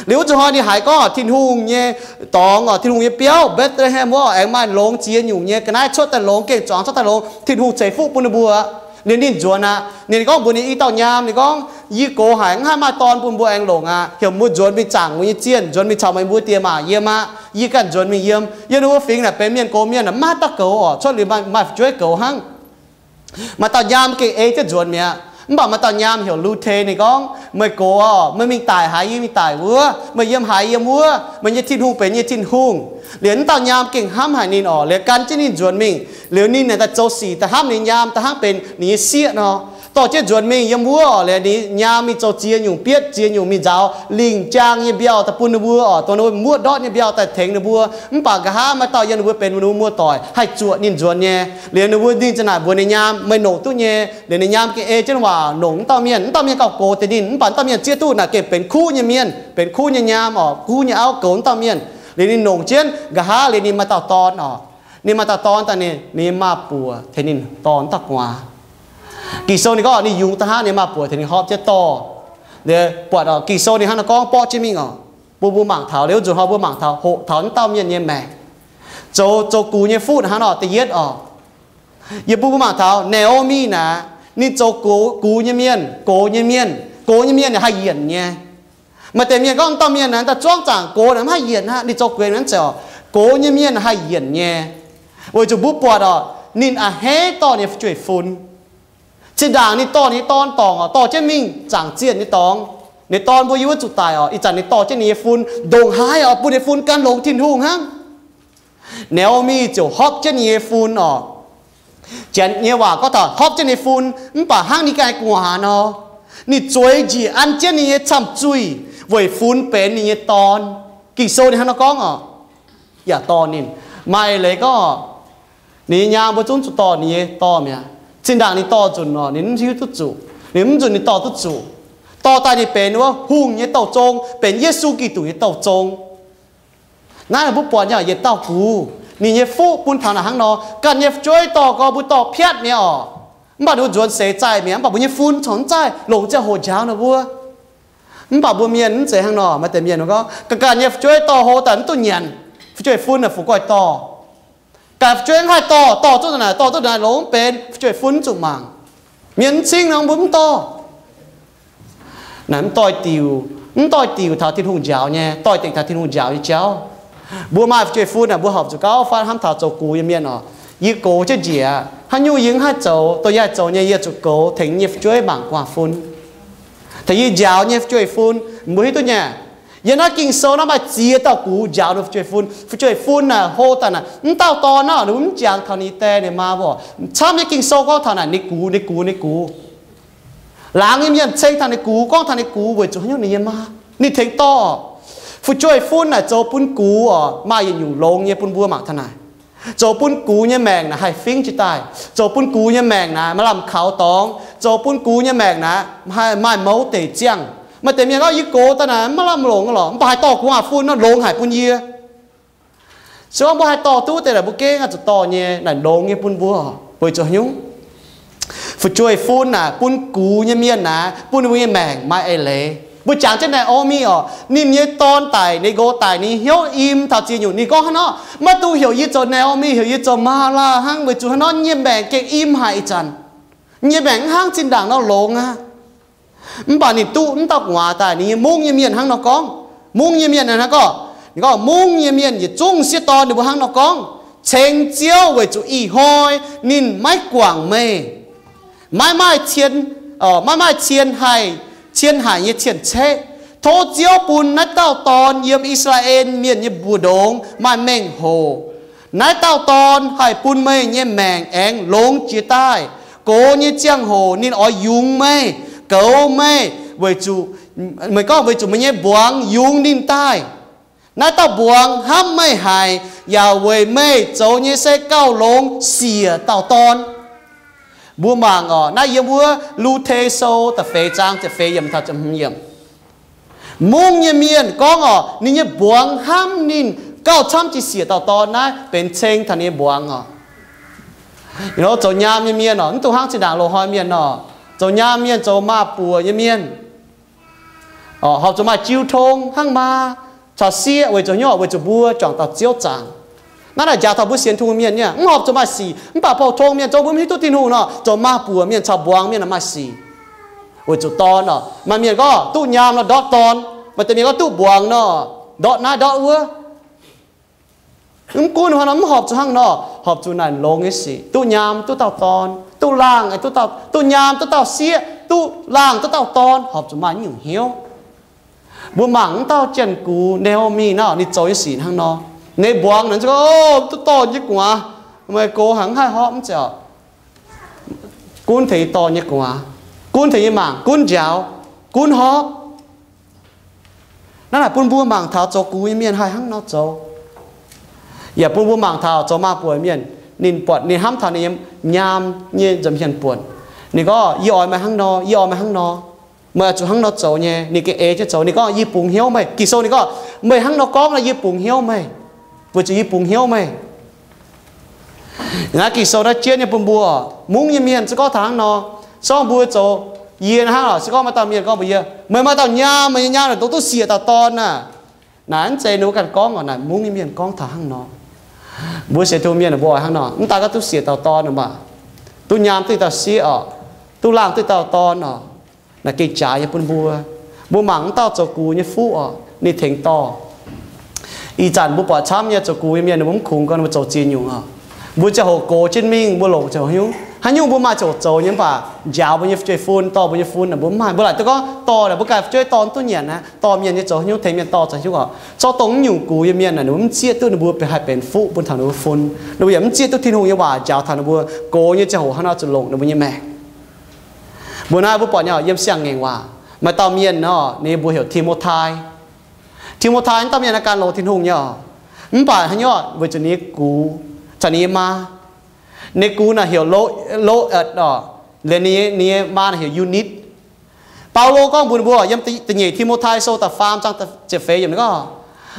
Liuz wuov zuqc hnoi ninh haiz gorngv oc, Tin-Hungh nyei dorngx oc, Tin-Hungh nyei biauv Mbetc^le^hem wuov aengx maaih longx ziex nyungc nyei ga'naaiv cuotv daaih longx, gengh zuangx cuotv daaih longx, Tin-Hungh ceix fuqv bun ninh mbuo. Liuz ninh nzuonx aqv. Ninh gorngv mbuox ninh i dauh nyaam, ninh gorngv, yie gox haic, mv haih maaih dorn bun mbuo aengx longc aqv. Heuc mbuo nzuonx mingh zaangc mbuo nyei zienh, nzuonx mingh caux meih mbuo diex maac yiem aqv. Yie ganh nzuonx mingh yiem. Yiem ninh mbuo fingx naaic benx mienh gox mienh, mv maaih dauh goux oc, cuotv liuz maaih fu'jueiv goux hnangv. Maaih dauh nyaam gengh ei jienv nzuonx mi'aqv. Mv baac maaih dauh nyaam heuc Lu^te, ninh gorngv, meih gox oc, meih mingh daic haaix yie mingh daic wuov, meih yiem haaix yiem wuov, meih nyei Tin-Hungh benx yie nyei Tin-Hungh. Liuz mv dauh nyaam gengh hnamv haic ninh oc, liuz gan jienv ninh nzuonx mingh. Liuz ninh naaic daaih zoux sic da'hnamv ninh nyaam da'hnangv benx ninh nyei sieqv nor. Dorh jienv nzuonx mingh yiem wuov oc, liuz ninh nyaam mingh zoux ziex nyungc bietv ziex nyungc mingh nzaaux lingc jaang nyei mbiauh daaih bun ninh mbuo oc, dongh ninh mbuo muoqv ndortv nyei mbiauh daaih tengx ninh mbuo. Mv baac nqa'haav maaih dauh yiem ninh mbuo benx ninh mbuo muoz-doic haih zuoqc ninh nzuonx nyei. Liuz ninh mbuo ninh ziouc naaic mbuox ninh nyaam, meih nongc duqv nyei. Liuz ninh nyaam gengh ei jienv waac nongc mv dauh mienh. Mv dauh mienh gauh gox deix ninh, mv baac mv dauh mienh zieqv duqv naaic gengh benx kuv nyei mienh, benx kuv nyei nyaam oc, kuv nyei auv goux mv dauh mienh. Liuz ninh nongc jienv nqa'haav liuz ninh maaih dauh dorn oc. Ninh maaih dauh dorn daaih, ninh, ninh nyei maa-buoc tengx ninh dorh mv dauh gu'nguaaz. Ging-Sou ninh gorngv ninh yungz da'hnangv ninh maa-buoc tengx ninh horpc jienv dorh. Liuz buatc oc, Ging-Sou ninh hnangv naaiv gorngv borqv jienv mingh oc. Bun mbuo mangc taux, liuz zuqc hnoi mbuo mangc taux hoqc taux mv dauh mienh nyei maengc. Zoux, zoux gux nyei fuqv hnangv nor da'yietv oc. Yie bun mbuo mangc taux Naomi naaic, ninh zoux gux, gux nyei mienh, gox nyei mienh, gox nyei mienh haih yienc nyei. Maaih deix mienh gorngv mv dauh mienh naaic, daaih zuangv zaangc gox naaic mv haih yienc aqv, ninh zoux gux nyei mienh zeiz oc. Gox nyei mienh haih yienc nyei. Weic zuqc mbuo buatc oc, ninh a'hneiv dorh ninh nyei fu'jueiv-fun. Zinh ndaangc ninh dorh ninh nyei dorn dorngc oc, dorh jienv mingh zaangc zienh nyei dorngx. Ninh dorn mbuo yiem wuov zuqc daic oc, ih zanc ninh dorh jienv ninh nyei fun ndongc haaix oc, bun ninh fun gan longx Tin-Hungh hnangv. Naomi ziouc horpc jienv ninh nyei fun oc. Janx nyei waac gorngv taux horpc jienv ninh fun, mv baac hnangv ninh ganh gu'nguaaz nor, ninh zueiz njiec an jienv ninh nyei camh zuih weic fun benx ninh nyei dorn. Ging-Sou ninh hnangv nor gorngv oc. Yaac dorh ninh. Maaih leiz gorngv oc, ninh nyei nyaam mbuo zungv zuqc dorh ninh nyei dorh mi'aqv. Zinh ndaangc ninh dorh nzunc oc, ninh mv hiuv duqv zuqc. Ninh mv nzunc ninh dorh duqv zuqc. Dorh daaih ninh benx wuov hungh nyei douh zong, benx Yesu Giduc nyei douh zong. Naaiv mbuo buatc nyei yietc dauh gux, ninh nyei fuqv bun taux naaic hnangv nor, ganh nyei fu'jueiv dorh gorx mbuo dorh piatv mi'aqv oc. Mv baac ninh mbuo nzuonx seix zaih mi'aqv, mv baac mbuo nyei fun corc mv zaih longc ziangh hoc njaaux ninh mbuo. Mv baac mbuo mienh mv zeiz hnangv nor. Maaih deix mienh gorngv, ganh ganh nyei fu'jueiv dorh hlo daaih mv duqv nyanc, fu'jueiv-fun naaic fu goiv dorh. Ganh fu'jueiv mv haih dorh, dorh duqv naaic, dorh duqv naaic longx benx fu'jueiv-fun mv zuqc mangc. Mienh mv cingv nor mbuo mv dorh. Naaic mv doix-diuc, mv doix-diuc taux Tin-Hungh njaaux nyei, doix-dekc taux Tin-Hungh njaaux nyei jauv. Mbuo maaih fu'jueiv-fun naaic, mbuo horpc zuqc gauh fatv hnamv taux zoux gux nyei mienh oc. Yie gox jienv njiec, haaix nyungc yie mv haih zoux, dongh yie haih zoux nyei, yie zuqc goux tengx yie nyei fu'jueiv mangc gu'nguaaz-fun. Taux yie njaaux nyei fu'jueiv-fun, mbuo hiuv duqv nyei. Yiem naaiv Ging-Sou naaiv maaih ziex dauh gux njaaux ninh fu'jueiv-fun. Fu'jueiv-fun naaic hlo daaih naaic, mv dauh dorn naaic ninh mbuo mv jangx taux ninh nyei die ninh nyei maa mbuo. Camv nyei Ging-Sou gorngv taux naaic ninh gux, ninh gux, ninh gux. Laangz nyei mienh ceng taux ninh gux, gorngv taux ninh gux weic zuqc haaix nyungc? Ninh nyei maa, ninh tengx dorh. Fu'jueiv-fun naaic zoux bun gux oc, maaih yietc nyungc longx nyei bun mbuo mangc taux naaic. Zoux bun gux nyei maengc naaic haih fingv jiez daaih. Zoux bun gux nyei maengc naaic maaih lamh kaux dorngx. Zoux bun gux nyei maengc naaic maaih mouz deic ziangh. Maaih deix mienh gorngv, yie gox daaih naaic maiv lamh longc lorqc, mv baac haih dorh gux nyei fun nor longx haic bun yie. Se gorngv mbuo haih dorh duqv deix naaic mbuo gengh oix zuqc dorh nyei naaic longx nyei bun mbuo. Weic zuqc haaix nyungc? Fu'jueiv-fun naaic bun gux nyei mienh naaic bun ninh mbuo nyei maengc maaih eix leiz. Mbuo jangx jienv Naomi oc, ninh nyei dorn daic, ninh nqox daic, ninh hnyouv im taux ziex nyungc. Ninh gorngv hnangv nor, maiv dungx heuc yie zoux Naomi, heuc yie zoux Maalaa hnangv, weic zuqc hnangv nor nyei maengc gengh im haic ih zanc. Nyei maengc mv hnangv zinh ndaangc nor longx aqv. Mv baac ninh duqv mv dauh gu'nguaaz daaih, ninh nyei mungv nyei mienh hnangv nor gorngv. Mungv nyei mienh hnangv nor gorngv, ninh gorngv mungv nyei mienh yietc zungv sieqv dorn ninh mbuo hnangv nor gorngv, Ceng Ziouv weic zuqc ih hnoi ninh maiv guangc meih, maiv maaih cien, maiv maaih cien haic, cien haic nyei cien-ceqv. Tov Ziouv bun naaiv dauh dorn yiem I^saa^laa^en Mienh nyei mbu'ndongx maaih mengh hoc. Naaiv dauh dorn haih bun meih nyei maengc aengx longx jiex daaih. Gox nyei ziangh hoc ninh oix yungz meih, goux meih, weic zuqc, meih gorngv weic zuqc meih nyei mbuangz yungz ninh daaih. Naaiv dauh mbuangz hnamv meih haic, yaac weic meih zoux nyei se gauh longx siec dauh dorn. Mbuo mangc oc, naaiv yiem wuov Lu^te Sou da'feix zaang ziepc feix yiemc taux ziepc hmz yiemc. Mungv nyei mienh gorngv oc, ninh nyei mbuangz hnamv ninh gauh camv jiex siec dauh dorn. Naaiv benx ceng taux ninh nyei mbuangz oc. Zoux nyaam nyei mienh oc, mv dungx hnangv zinh ndaangc loz-hnoi mienh oc. Zoux nyaam mienh, zoux maa-buoc nyei mienh, horpc zuqc maaih jiu tong hnangv maa caux sieqv weic zuqc hnyouv, weic zuqc mbuo juangc dauh Ziouv zaangc. Naaiv naaic njaaux taux mbuo sienx Tin-Hungh mienh nyei, mv horpc zuqc maaih sic. Mv baac pou-tong mienh, zoux mbuo mv hiuv duqv Tin-Hungh nor, zoux maa-buoc mienh caux mbuangz mienh maaih sic. Weic zuqc dorn oc, maaih mienh gorngv duqv nyaam nor ndortv dorn, maaih deix mienh gorngv duqv mbuangz nor ndortv naaiv ndortv wuov. Mv gunv hnangv nor, mv horpc zuqc hnangv nor, horpc zuqc naaic longx nyei sic. Duqv nyaam duqv dauh dorn, duqv laangh, duqv nyaam duqv dauh sieqv, duqv laangh duqv dauh dorn, horpc zuqc maaih nyungc hnyouv. Mbuo mangc mv dauh jien-gux Naomi naaiv, ninh zoux nyei sic hnangv nor. Ninh mbuangz naaic gorngv, duqv dorh nyei gu'nguaaz, meih gox haic, mv haih horpc mv zeiz. Gunv tengx dorh nyei gu'nguaaz, gunv tengx nyei mangc, gunv njaaux, gunv horpc. Naaiv naaic bun mbuo mangc taux zoux gux nyei mienh haih hnangv nor zoux. Yaac bun mbuo mangc taux zoux maa-buoc mienh, ninh buatc ninh hnamv taux ninh nyei nyaam nyei nza'hmien buonc. Ninh gorngv, yie oix meih hnangv nor, yie oix meih hnangv nor. Meih oix zuqc hnangv nor zoux nyei. Ninh gengh ei jienv zoux. Ninh gorngv, yie bungx hnyouv meih. Ging-Sou ninh gorngv, meih hnangv nor gorngv nor, yie bungx hnyouv meih, weic zuqc yie bungx hnyouv meih. Naaiv Ging-Sou naaiv jienv nyei bun mbuo, mungv nyei mienh se gorngv taux hnangv nor, se gorngv mbuo zoux, yie hnangv oc, se gorngv maaih dauh mienh gorngv mbuox yie, meih maaih dauh nyaam, meih nyei nyaam naaic dongh duqv siec dauh dorn naaic. Naaic mv zeiz ninh mbuo ganh gorngv oc, naaic mungv nyei mienh gorngv taux hnangv nor. Mbuo sienx Tin-Hungh mienh mbuo oix hnangv nor, mv daan gorngv duqv siec dauh dorn oc, mv baac duqv nyaam duqv dauh sieqv oc, duqv laangh duqv dauh dorn oc. Naaic gengh jaaix nyei bun mbuo. Mbuo mangc mv dauh zoux gux nyei fuqv oc, ninh tengx dorh. Ih zanc mbuo buatc camv nyei zoux gux nyei mienh ninh mbuo mv kungx gorngv ninh mbuo zoux ziex nyungc oc. Mbuo ziangh hoc gox jienv mingh, mbuo longc ziangh hoc haaix nyungc, haaix nyungc mbuo maaih ziangh hoc zoux nyei, mv baac njaaux mbuo nyei fu'jueiv fun, dorh mbuo nyei fun naaic mbuo mv maaih. Mbuo laaic duqv gorngv dorh naaic mbuo ganh fu'jueiv dorh duqv nyanc aqv, dorh mienh nyei zoux haaix nyungc, tengx mienh dorh zoux haaix nyungc oc. Zorqv dongh mv nyungc gux nyei mienh naaic ninh mbuo mv zieqv duqv ninh mbuo haih benx fuqv bun taux ninh mbuo fun. Ninh mbuo yaac mv zieqv duqv Tin-Hungh nyei waac njaaux taux ninh mbuo gox nyei ziangh hoc haaix nor zuqc longc ninh mbuo nyei maengc. Mbuo naaiv mbuo buatc nyei yiem Siang-Ngaengc Waac maaih dauh mienh nor, ninh mbuox heuc Ti^mo^tai. Ti^mo^tai naaiv dauh mienh naaiv gan longx Tin-Hungh nyei oc. Mv baac haaix nyungc, weic zuqc ninh nyei gux caux ninh nyei maa. Ninh nyei gux naaic heuc Lo, Lo^atc oc, liuz ninh, ninh nyei maa naaic heuc Yu^nitv. Baulo gorngv mbuox ninh mbuo yiem da'nyeic Ti^mo^tai Sou da'faam zaang ziepc feix yiemc ninh gorngv,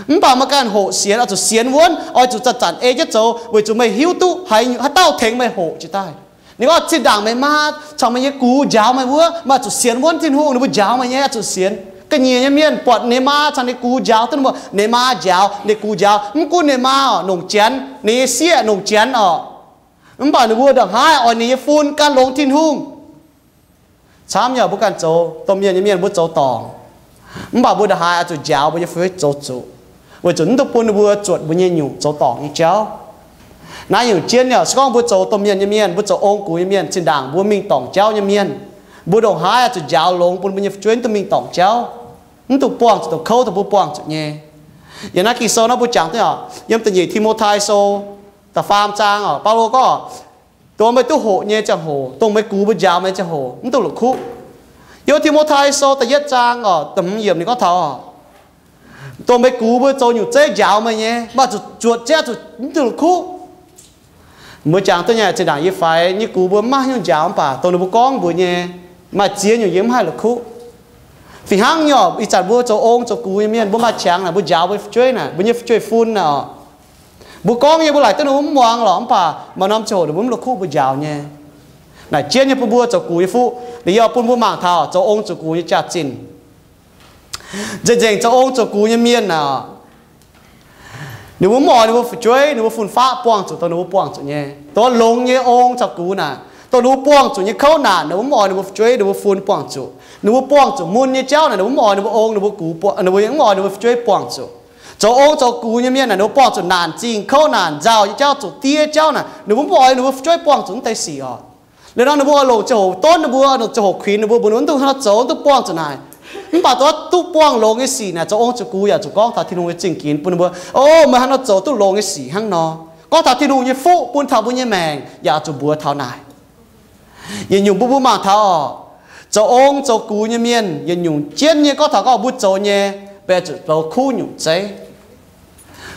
mv baac meih ganh hoqc sienx oix zuqc sienx wuonv, oix zuqc zanc-zanc ei jienv zoux, weic zuqc meih hiuv duqv haaix, haaix dauh tengx meih hoqc jiez daaih. Ninh gorngv zinh ndaangc meih maa caux meih nyei gux njaaux meih wuov, meih oix zuqc sienx wuonv Tin-Hungh, ninh mbuo njaaux meih nyei oix zuqc sienx. Ga'nyiec nyei mienh buatc ninh maa caux ninh gux njaaux duqv, ninh mbuo, ninh maa njaaux, ninh gux njaaux, mv gunv ninh maa oc longc janx, ninh nyei sieqv longc janx oc, mv baac ninh mbuo ndongc haaix oix ninh nyei fun gan longx Tin-Hungh. Camv nyei, mbuo ganh zoux domh mienh nyei mienh mbuo zoux dorngc, mv baac mbuo ndongc haaix oix zuqc njaaux mbuo nyei fu'jueiv zoux zuqc, weic zuqc mv duqv bun ninh mbuo zuotc mbuo nyei nyungc zoux dorngc nyei jauv. Naaiv nyungc jienv nyei, se gorngv mbuo zoux domh mienh nyei mienh, mbuo zoux ong-gux nyei mienh, zinh ndaangc mbuo mingh dorngc jauv nyei mienh, mbuo ndongc haaix oix zuqc njaaux longx bun mbuo nyei fu'jueiv duqv mingh dorngc jauv. Mv dungx buangh zuqc dongh kouv dongh mbuo buangh zuqc nyei. Yiem naaiv Ging-Sou naaiv mbuo jangx duqv oc, yiem da'nyeic Ti^mo^tai Sou da'faam zaang oc, Baulo gorngv, dongh meih duqv hoqc nyei ziangh hoc, dongh meih gux mbuo njaaux meih nyei ziangh hoc, mv dungx la'kuqv. Yiem Ti^mo^tai Sou da'yietv zaang oc, da'hmz yiemc ninh gorngv taux oc, dongh meih gux mbuo zoux nyungc zeiv njaaux meih nyei, maaih zuqc zuotc jienv zuqc mv dungx la'kuqv. Mbuo jangx duqv nyei, zinh ndaangc yie faix nyei gux mbuo mv maaih haaix nyungc njaaux mv baac dongh ninh mbuo gorngv mbuox nyei, maaih ziex nyungc yie mv haih la'kuqv. Fih hnangv nyei oc, ih zanc mbuo zoux ong zoux gux nyei mienh, mbuo maaih qangx naaic, mbuo njaaux mbuo nyei fu'jueiv naaic, mbuo nyei fu'jueiv fun naaic oc, mbuo gorngv nyei mbuo laaic duqv ninh mbuo mv muangx lorqc, mv baac maaih norm ziangh hoc ninh mbuo mv la'kuqv mbuo njaaux nyei. Naaic jienv nyei bun mbuo zoux gux nyei fuqv, ninh yaac bun mbuo mangc taux zoux ong zoux gux nyei jaax-zinh. Nzengc-nzengc zoux ong zoux gux nyei mienh naaic, ninh mbuo mv oix ninh mbuo fu'jueiv, ninh mbuo fun-faqv buangh zuqc dongh ninh mbuo buangh zuqc nyei. Dongh longx nyei ong caux gux naaic, dongh ninh mbuo buangh zuqc nyei kouv naanc, ninh mbuo mv oix ninh mbuo fu'jueiv, ninh mbuo fun buangh zuqc. Ninh mbuo buangh zuqc mun nyei jauv naaic, ninh mbuo mv oix ninh mbuo ong, ninh mbuo gux, ninh mbuo mv oix ninh mbuo fu'jueiv buangh zuqc. Zoux ong zoux gux nyei mienh naaic, ninh mbuo buangh zuqc naanc zingh, kouv naanc, nzauh nyei jauv, zuqc diev jauv naaic, ninh mbuo mv oix ninh mbuo fu'jueiv buangh zuqc wuov deix sic oc. Liuz nor ninh mbuo longc ziangh hoc donv ninh mbuo, longc ziangh hoc kuinx ninh mbuo, mbuox ninh mbuo mv dungx haaix nor zoux, mv dungx buangh zuqc naaic. Mv baac dongh duqv buangh longx nyei sic naaic, zoux ong zoux gux yaac zuqc gorngv taux Tin-Hungh nyei zingh ginx bun ninh mbuo, O, meih haaix nor zoux duqv longx nyei sic hnangv nor. Gorngv taux Tin-Hungh nyei fuqv bun taux mbuo nyei maengc yaac zuqc mbuox taux naaic. Yietc nyungc mbuo mbuo mangc taux oc, zoux ong zoux gux nyei mienh yietc nyungc jienv nyei gorngv taux gorngv mbuo zoux nyei, benx zuqc zoux kuv nyungc zeiv.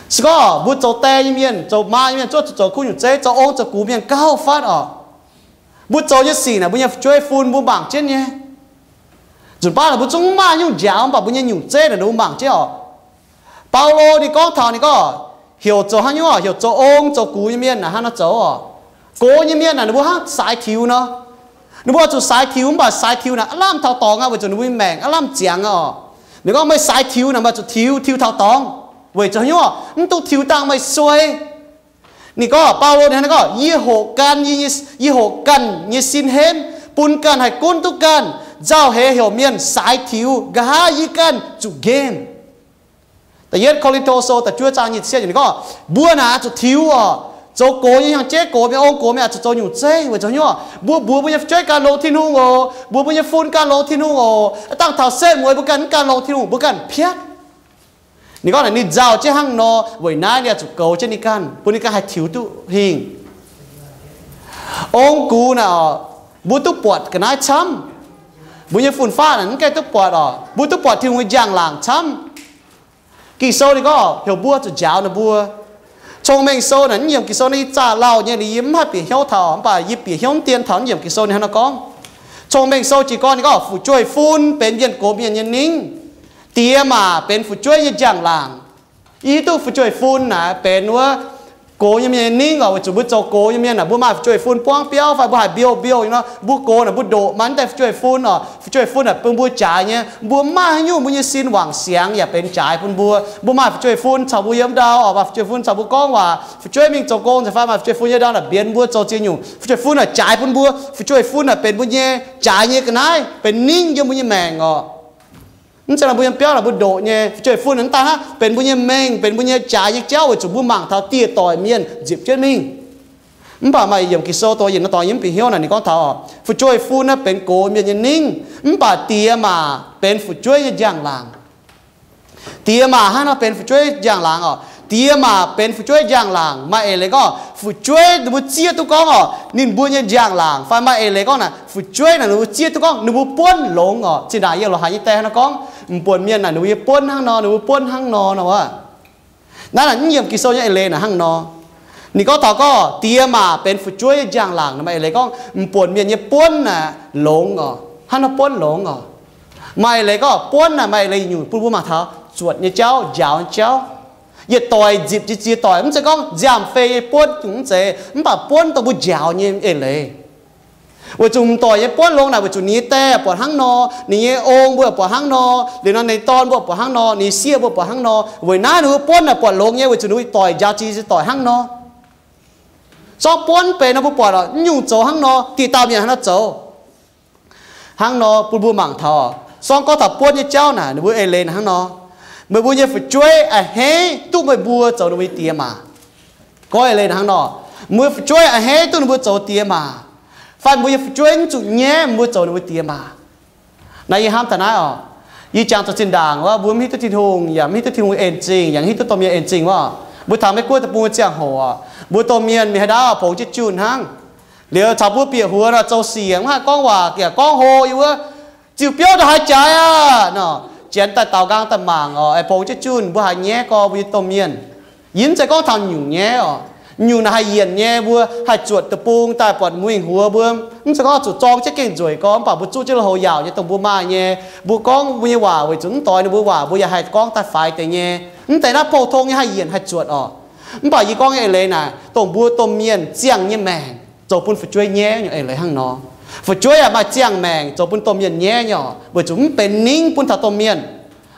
Se gorngv mbuo zoux die nyei mienh, zoux maa nyei mienh, zuov zuqc zoux kuv nyungc zeiv, zoux ong zoux gux mienh gauh fatv oc. Mbuo zoux nyei sic naaic mbuo nyei fu'jueiv fun mbuo mangc jienv nyei. Nzunc baav naaic mbuo zungv mv maaih nyungc njaaux, mv baac mbuo nyei nyungc zeiv naaic ninh mbuo mangc jienv oc. Baulo ninh gorngv taux ninh gorngv, heuc zoux haaix nyungc oc, heuc zoux ong zoux gux nyei mienh naaic hnangv nor zoux oc. Gox nyei mienh naaic ninh mbuo hnangv saaix tiux nor. Ninh mbuo oix zuqc saaix tiux, mv baac saaix tiux naaic aav lamh taux dorngx aqv, weic zuqc ninh mbuo nyei maengc aav lamh ziangx aqv oc. Ninh gorngv meih saaix tiux naaic, meih zuqc tiux, tiux taux dorngx, weic zuqc haaix nyungc oc, mv dungx tiux dangh meih suei. Ninh gorngv, Baulo ninh hnangv naaiv gorngv, yie hoqc ganh, yie hoqc ganh nyei sin hemv, bun ganh haih gunv duqv ganh, nzauh heix heuc mienh saaix tiux, nqa'haav yie ganh zuqc nqemh. Da'yietv Ko^lin^to Sou da'juov zaang nyic ziepc cietv ninh gorngv, mbuo naaic oix zuqc tiux oc. Zoux gox nyei hnyangx-jeiv, gox mienh, ong-gox mienh oix zuqc zoux nyungc zeiv weic zuqc haaix nyungc oc, mbuo mbuox mbuo nyei fu'jueiv ganh longx Tin-Hungh oc, mbuox mbuo nyei fun ganh longx Tin-Hungh oc, dangh taux setv mueiz mbuo ganh mv ganh longx Tin-Hungh, mbuo ganh piatv. Ninh gorngv naaic ninh nzauh jienv hnangv nor, weic naaiv ninh oix zuqc goux jienv ninh ganh, bun ninh ganh haih tiux duqv hingh. Ong-gux naaic oc, mbuo duqv buatc ga'naaiv camv. Mbuo nyei fun-faqv naaic mv gaengh duqv buatc oc, mbuo duqv buatc Tin-Hungh nyei njang-laangc camv. Ging-Sou ninh gorngv heuc mbuo zuqc njaaux ninh mbuo. Cong-Mengh Sou naaic naaiv yiemc Ging-Sou naaiv yie zaah lauh nyei, ninh yie mv haih bieqc hnyouv taux, mv baac yie bieqc hnyouv dien taux naaiv yiemc Ging-Sou ninh hnangv nor gorngv. Cong-Mengh Sou jiez gorn ninh gorngv fu'jueiv fun benx mienh gox mienh nyei ningv. Diex maac benx fu'jueiv nyei njang-laangc. Yie hiuv duqv fu'jueiv fun naaic benx wuov gox nyei mienh nyei ningv oc, weic zuqc mbuo zoux gox nyei mienh naaic, mbuo maaih fu'jueiv fun buangv biauv fai mbuo haiz mbiouh mbiouh nyei nor, mbuo gox naaic mbuo ndoqc maaih naaiv deix fu'jueiv fun oc. Fu'jueiv fun naaic bun mbuo jaaix nyei, mbuo mv maaih haaix nyungc, mbuo nyei sin wangc siangx yaac benx jaaix bun mbuo. Mbuo maaih fu'jueiv fun caux mbuo yiem ndau oc, maaih fu'jueiv fun caux mbuo gorngv waac, fu'jueiv mingh zoux gong nzengc fai maaih fu'jueiv fun yiem ndau naaic mbienx mbuo zoux ziex nyungc. Fu'jueiv fun naaic jaaix bun mbuo, fu'jueiv fun naaic benx mbuo nyei jaaix nyei ga'naaiv, benx ningv yiem mbuo nyei maengc oc. Mv zeiz nor mbuo yiem biauv naaic mbuo ndoqc nyei. Fu'jueiv fun naaic mv daaih hnangv benx mbuo nyei mengh, benx mbuo nyei jaaix nyei jauv weic zuqc mbuo mangc taux dieh doic mienh nziepc jienv mingh. Mv baac maaih yiemc Ging-Sou dongh yietc norm dorngx yie mv bieqc hnyouv naaic ninh gorngv taux oc, fu'jueiv fun naaiv benx gox mienh nyei ningv, mv baac diex maac benx fu'jueiv nyei njang-laangc. Diex maac hnangv nor benx fu'jueiv njang-laangc oc. Diex maac benx fu'jueiv njang-laangc. Maaih eix leiz gorngv fu'jueiv ninh mbuo zieqv duqv gorngv oc, ninh mbuo nyei njang-laangc. Fai maaih eix leiz gorngv naaic fu'jueiv naaic ninh mbuo zieqv duqv gorngv ninh mbuo buonv longx oc. Zinh ndaangc yie lorz haiz nyei die hnangv nor gorngv, m'buonc mienh naaic ninh mbuo nyei buonv hnangv nor, ninh mbuo buonv hnangv nor nor wuov. Naaiv naaic mv yiemc Ging-Sou nyei eix leiz naaic hnangv nor. Ninh gorngv taux gorngv diex maac benx fu'jueiv nyei njang-laangc. Maaih eix leiz gorngv m'buonc mienh nyei buonv naaic longx oc, hnangv nor buonv longx oc. Maaih eix leiz gorngv buonv naaic maaih eix leiz nyungc bun mbuo mangc taux zuotc nyei jauv, njaaux nyei jauv. Yietc doic nzipc jiex ziex doic, mv zeiz gorngv nziaamv-fei nyei buonv nyungc mv zeiz, mv baac buonv dongh mbuo njaaux nyei eix leiz. Weic zuqc m'doic nyei buonv longx naaic weic zuqc ninh nyei die buatc hnangv nor, ninh nyei ong mbuo buatc hnangv nor, liuz nor ninh dorn mbuo buatc hnangv nor, ninh sieqv mbuo buatc hnangv nor. Weic naaiv ninh mbuo buonv naaic buatc longx nyei weic zuqc ninh mbuo doic njaaux jiex doic hnangv nor. Zorqv buonv benx nor mbuo buatc oc, mv nyungc zoux hnangv nor, dieh dauh mienh hnangv nor zoux. Hnangv nor bun mbuo mangc taux, sorng gorngv taux buonv nyei jauv naaic ninh mbuo eix leiz naaic hnangv nor, meih mbuo nyei fu'jueiv a'hneiv duqv meih mbuo zoux ninh mbuo nyei diex maac. Gorngv eix leiz naaic hnangv nor, meih mbuo fu'jueiv a'hneiv duqv ninh mbuo zoux diex maac, fai mbuo nyei fu'jueiv mv zuqc nyaiv mbuo zoux ninh mbuo diex maac. Naaiv yie hnamv taux naaiv oc. Yie jangx zoux zinh ndaangc wuov, mbuo mv hiuv duqv Tin-Hungh, yaac mv hiuv duqv Tin-Hungh en zingh, yaac mv hiuv duqv domh mienh en zingh wuov. Mbuo taux Meiv Guoqv deic-bung nyei ziangh hoc, mbuo domh mienh mingh haaix ndau pongx jienv junh hnangv. Liuz caux mbuo bieqc huox nor, zoux sic mv haih gorngv waac, yaac gorngv hlo yie wuov, ziux biouv ndongc haaix jaaix aqv nor. Janx daaih daaux nqaang daaih mangc oc, aengx pongx jienv junh, mbuo haiz nyaiv gorx mbuo nyei domh mienh. Yie mv zeiz gorngv taux nyungc nyaiv oc. Nyungc naaic haih yienc nyei, mbuo haih zuotc deic-bung daaih buatc mbuo mingh huox mbuo, mv zeiz gorngv zuqc zorng jienv gengh nzueic gorx, mv baac mbuo zuqv jienv lui-houx yaauc nyei dongh mbuo maaih nyei. Mbuo gorngv mbuo nyei waac weic zuqc mv doix ninh mbuo waac, mbuo yaac haih gorngv daaih faix deix nyei. Mv deix naaiv pou-tong nyei haih yienc haih zuotc oc. Mv baac yie gorngv nyei eix leiz naaic, dongh mbuo domh mienh ziangh nyei maengc zoux bun fu'jueiv nyaiv nyei eix leiz hnangv nor. Fu'jueiv yaac maaih ziangh maengc zoux bun domh mienh nyaiv nyei oc, weic zuqc mv benx ningv bun taux domh mienh.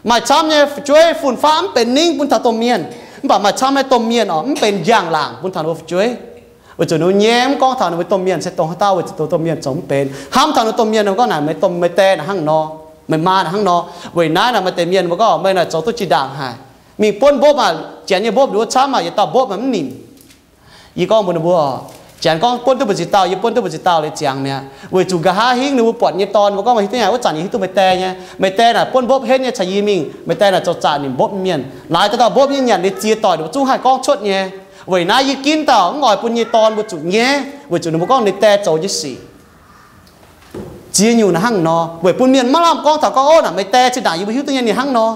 Maaih camv nyei fu'jueiv fun-faqv mv benx ningv bun taux domh mienh, mv baac maaih camv nyei domh mienh oc, mv benx njang-laangc bun taux ninh mbuo fu'jueiv. Weic zuqc ninh mbuo nyaiv mv gorngv taux ninh mbuo domh mienh se dongh haaix dauh, weic zuqc dongh domh mienh zoux mv benx. Hnamv taux ninh mbuo domh mienh, ninh mbuo gorngv naaic, meih domh, meih die naaic hnangv nor, meih maa naaic hnangv nor. Weic naaiv naaic maaih deix mienh mbuo gorngv, meih naaic zoux duqv zinh ndaangc haic. Mingh buonv mbopv maah, janx nyei mbopv ninh mbuo camv maah, yietc dauh mbopv maah mv nimc. Yie gorngv mbuox ninh mbuo, janx gorngv buonv duqv mbu'ziex dauh, yie buonv duqv mbu'ziex dauh liuz ziangx mi'aqv. Weic zuqc nqa'haav hingv ninh mbuo buatc nyei dorn mbuo gorngv, meih hiuv duqv nyei wuov zanc yie hiuv duqv meih die nyei, meih die naaic buonv mbopv henv nyei caux yie mingh, meih die naaic zoux zaqc nimc mbopv mienh. Laaix dauh dauh mbopv nyei nyanc liuz ziex doic, ninh mbuo zungv haih gorngv cuotv nyei. Weic naaiv yie ginv dauh mv oix bun nyei dorn mbuo zuqc nyaiv, weic zuqc ninh mbuo gorngv ninh die zoux nyei sic. Ziex nyungc naaic hnangv nor, weic bun mienh maiv lamh gorngv taux gorngv, ov, naaic meih die zinh ndaangc yie mbuo hiuv duqv nyei ninh hnangv nor.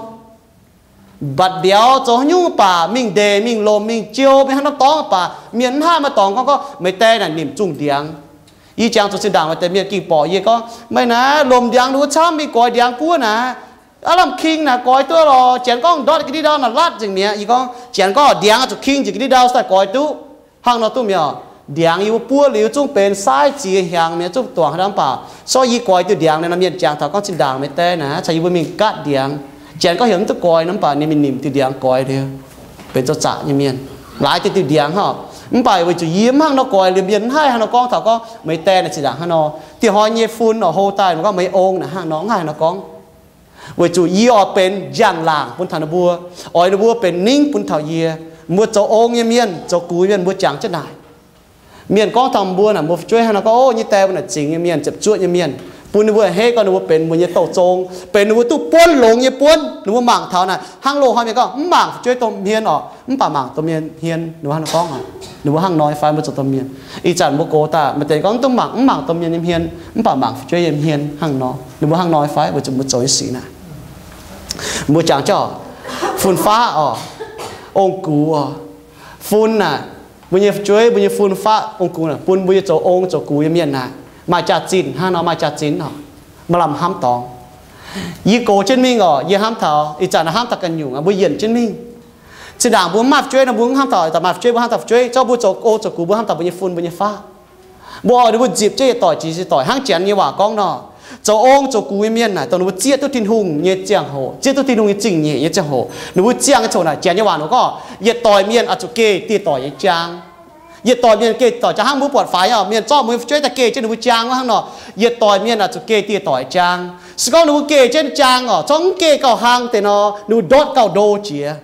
Mbatc mbiauz zoux haaix nyungc baac mingh ndeic mingh lomc mingh jiou mingh hnangv nor dorngx baac mienh mv haih maaih dorngx gorngv, gorngv meih die naaic nimc zungh ndiangx. Yie jangx zoux zinh ndaangc maaih deix mienh ging borqc yie gorngv, meih naaic lomc ndiangx ninh mbuo camv, mingh goix ndiangx buov naaic, aav lamh king naaic goix duqv lorqc. Janx gorngv ndortv ga'ndiev ndau naaic latv nzengc mi'aqv. Yie gorngv, janx gorngv ndiangx zuqc king njiec ga'ndiev ndau daaih goix duqv. Hnangv nor duqv mi'aqv. Ndiangx yie mbuo buov liuz zungv benx saiv ziex hnyangx mi'aqv, zungv duangc haaix ndau mv baac, sortv yie goix diuh ndiangx naaic nor, mienh jangx taux gorngv zinh ndaangc meih die naaic caux yie mbuo mingh gatv ndiangx. Janx gorngv heuc mv duqv goix nor, mv baac ninh mingh nimc diuh ndiangx goix liuz, benx zoux zaqc nyei mienh. Laaix diuh diuh ndiangx hnangv. Mv baac weic zuqc yie mv hnangv nor goix liuz, mienh mv haih hnangv nor gorngv taux gorngv meih die naaic zinh ndaangc hnangv nor. Dieh hnoi nyei fun oix hlo daaih gorngv meih ong naaic hnangv nor, mv haih hnangv nor gorngv. Weic zuqc yie oix benx njang-laangc bun taux ninh mbuo, oix ninh mbuo benx ningv bun taux yie. Mbuo zoux ong nyei mienh, zoux gux nyei mienh, mbuo jangx jienv naaic. Mienh gorngv taux mbuo naaic, mbuo fu'jueiv hnangv nor gorngv, ov, nyei die mbuo naaic zingx nyei mienh, ziepc zuoqv nyei mienh, bun ninh mbuo a'hneiv gorngv ninh mbuo benx mbuo nyei douz-zong, benx ninh mbuo duqv buonv longx nyei buonv. Ninh mbuo mangc taux naaic, hnangv loz-hnoi mienh gorngv mv mangc fu'jueiv domh hmien orqc, mv baac mangc domh mienh hmien. Ninh mbuo hnangv nor gorngv, ninh mbuo hnangv nor nyei fai mbuo zoux domh mienh? Ih zanc mbuo gox daaih maaih deix gorngv duqv mangc, mv mangc domh mienh nyei hmien, mv baac mangc fu'jueiv nyei hmien hnangv nor. Ninh mbuo hnangv nor nyei fai weic zuqc mbuo zoux nyei sic naaic, mbuo jangx jauv, fun-faqv orqc, ong-gux orqc, fun naaic, mbuo nyei fu'jueiv, mbuo nyei fun-faqv, ong-gux naaic, bun mbuo nyei zoux ong zoux gux nyei mienh naaic maaih jaax-zinh hnangv nor, maaih jaax-zinh orqc, maaih lamh hnamv dorngx. Yie gox jienv mingh orqc, yie hnamv taux ih zanc naaic hnamv taux ganh nyungc, mbuo yienc jienv mingh. Zinh ndaangc mbuo mv maaih fu'jueiv nor, mbuo mv hnamv taux, ih zanc maaih fu'jueiv mbuo hnamv taux fu'jueiv, zorqv mbuo zoux ong zoux gux mbuo hnamv taux mbuo nyei fun mbuo nyei faqv. Mbuo oix ninh mbuo nzipc jienv yietc doic jiex yietc doic hnangv Janx nyei waac gorngv nor, zoux ong zoux gux nyei mienh naaic dongh ninh mbuo zieqv duqv Tin-Hungh nyei ziangh hoc, zieqv duqv Tin-Hungh nyei zingh nyeic nyei ziangh hoc, ninh mbuo ziangh nyei ziangh hoc naaic, Janx nyei waac ninh gorngv, yietc doic mienh oix zuqc geh dieh doic nyei jaang. Yietc doic mienh geh dieh doic jaang hnangv mbuo buatc faix orqc, mienh zorqv mbuo nyei fu'jueiv daaih geh jienv ninh mbuo jaang wuov hnangv nor, yietc doic mienh oix zuqc geh dieh doic nyei jaang. Se gorngv ninh mbuo geh jienv jaang orqc, zorqv mv geh gauh hlang deix nor, ninh mbuo ndortv gauh ndo jiex.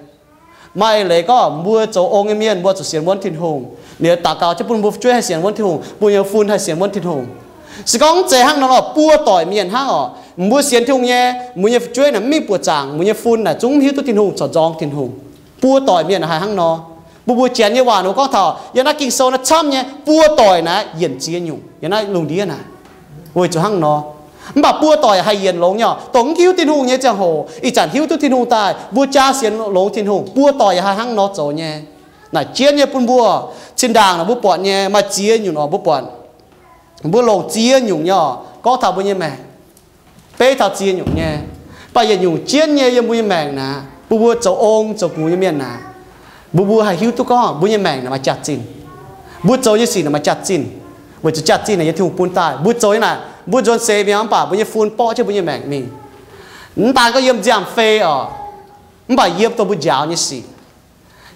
Maaih eix leiz gorngv mbuo zoux ong nyei mienh mbuo zuqc sienx wuonv Tin-Hungh. Liuz daux gaux jienv bun mbuo fu'jueiv haih sienx wuonv Tin-Hungh, bun mbuo nyei fun haih sienx wuonv Tin-Hungh. Se gorngv mv zeiz hnangv nor lorqc, buo doic mienh hnangv orqc, mbuo sienx Tin-Hungh nyei, mbuo nyei fu'jueiv naaic mv mingh buoqc zaangc, mbuo nyei fun naaic zungv mv hiuv duqv Tin-Hungh corc nzorng Tin-Hungh. Buo doic mienh naaic haih hnangv nor. Mbuo mbuo Janx nyei waac ninh mbuo gorngv taux yiem naaiv Ging-Sou naaiv camv nyei, buo doic naaic yienc ziex nyungc yiem naaiv lungh ndiev naaic. Weic zuqc hnangv nor, mv baac buo doic haih yienc longx nyei orqc, dongh mv hiuv Tin-Hungh nyei ziangh hoc ih zanc hiuv duqv Tin-Hungh daaih, mbuo jaa sienx longx Tin-Hungh. Buo doic yaac haih hnangv nor zoux nyei. Naaic jienv nyei bun mbuo. Zinh ndaangc naaic mbuo buatc nyei maaih ziex nyungc orqc, mbuo buatc mbuo longc ziex nyungc nyei orqc gorngv taux mbuo nyei maengc. Beiv taux ziex nyungc nyei. Mv baac yietc nyungc jienv nyei yiem mbuo nyei maengc naaic, bun mbuo zoux ong zoux gux nyei mienh naaic, mbuo mbuo haih hiuv duqv gorngv mbuo nyei maengc naaic maaih jaax-zinh. Mbuo zoux nyei sic naaic maaih jaax-zinh, weic zuqc jaax-zinh naaic yiem Tin-Hungh bun daaih. Mbuo zoux nyei naaic, mbuo nzuonx seix mi'aqv, mv baac mbuo nyei fun borqv jienv mbuo nyei maengc mingh. Mv daan gorngv yiem nziaamv-fei orqc, mv baac yiem dongh mbuo njaaux nyei sic.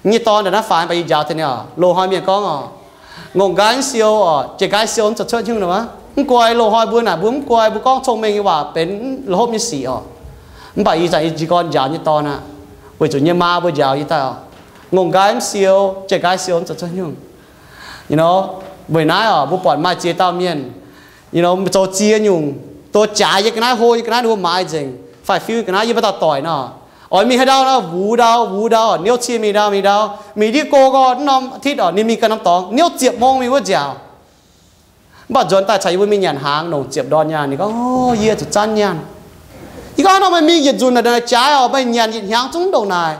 Yie nyei dorn ndongc naaiv faix, mv baac yie njaaux taux ninh orqc, loz-hnoi mienh gorngv orqc, ngongh nqaai mv siou orqc, jiex nqaai siou mv zoux cuotv hnyungv nor. Mv guai, loz-hnoi mbuo naaic mbuo mv guai, mbuo gorngv cong-mengh nyei waac benx la'hopv nyei sic orqc. Mv baac ih zanc yie jiez gorn njaaux nyei dorn aqv, weic zuqc yie nyei maa mbuo njaaux yie daaih orqc, ngongh nqaai mv siou, jiex nqaai siou mv zoux cuotv hnyungv. Weic naaiv orqc, mbuo buatc maaih ziex dauh mienh zoux ziex nyungc, doz jaaix yie ga'naaiv hlo, yie ga'naaiv ninh mbuo maaiz nzengc. Baaih fiuv ga'naaiv yie maiv dauh doic nor, oix mingh haaix ndau nor, wuov ndau wuov ndau, niouv cie mingh ndau mingh ndau, mingh ndiev go gau norm อาทิตย์ oc, ninh mingh ganh norm dorngx niouv ziepc mong mingh wuov nziaauc. Mv baac nzuonx daaih caux yie mbuo mingh nyanc hnaangx, longc ziepc ndorn nyaanh. Ninh gorngv, Yie zuqc zanv nyaanh. Yie gorngv, Nor meih mingh yietc nzunc naaic jaaix oc, meih nyanc yietc hnyangx zungv ndongc naaic.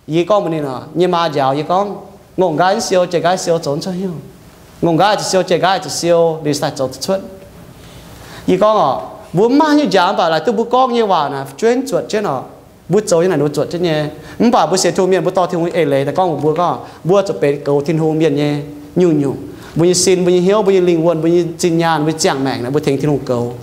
Yie gorngv mbuox ninh, Nyei maa njaaux yie gorngv, ngongh nqaiv siou jiex nqaiv siou zoux cuotv hnyouv. Ngongh nqaiv zuqc siou jiex nqaiv zuqc siou, liuz daaih zoux cuotv. Yie gorngv oc, mbuo mv maaih haaix nyungc njaaux, mv baac laaic duqv mbuo gorngv nyei waac naaic fu'jueiv zuotc jienv oc. Mbuo zoux nyei naaic ninh mbuo zuotc jienv nyei. Mv baac mbuo sienx Tin-Hungh mienh mbuo dorh Tin-Hungh eix leiz daaih gorngv mbuox mbuo gorngv, mbuo zuqc benx goux Tin-Hungh mienh nyei nyungc-nyungc. Mbuo nyei sin, mbuo nyei hnyouv, mbuo nyei lingh wuonh, mbuo nyei zinh nyaanh, mbuo nyei ziangh maengc naaic mbuo tengx Tin-Hungh goux.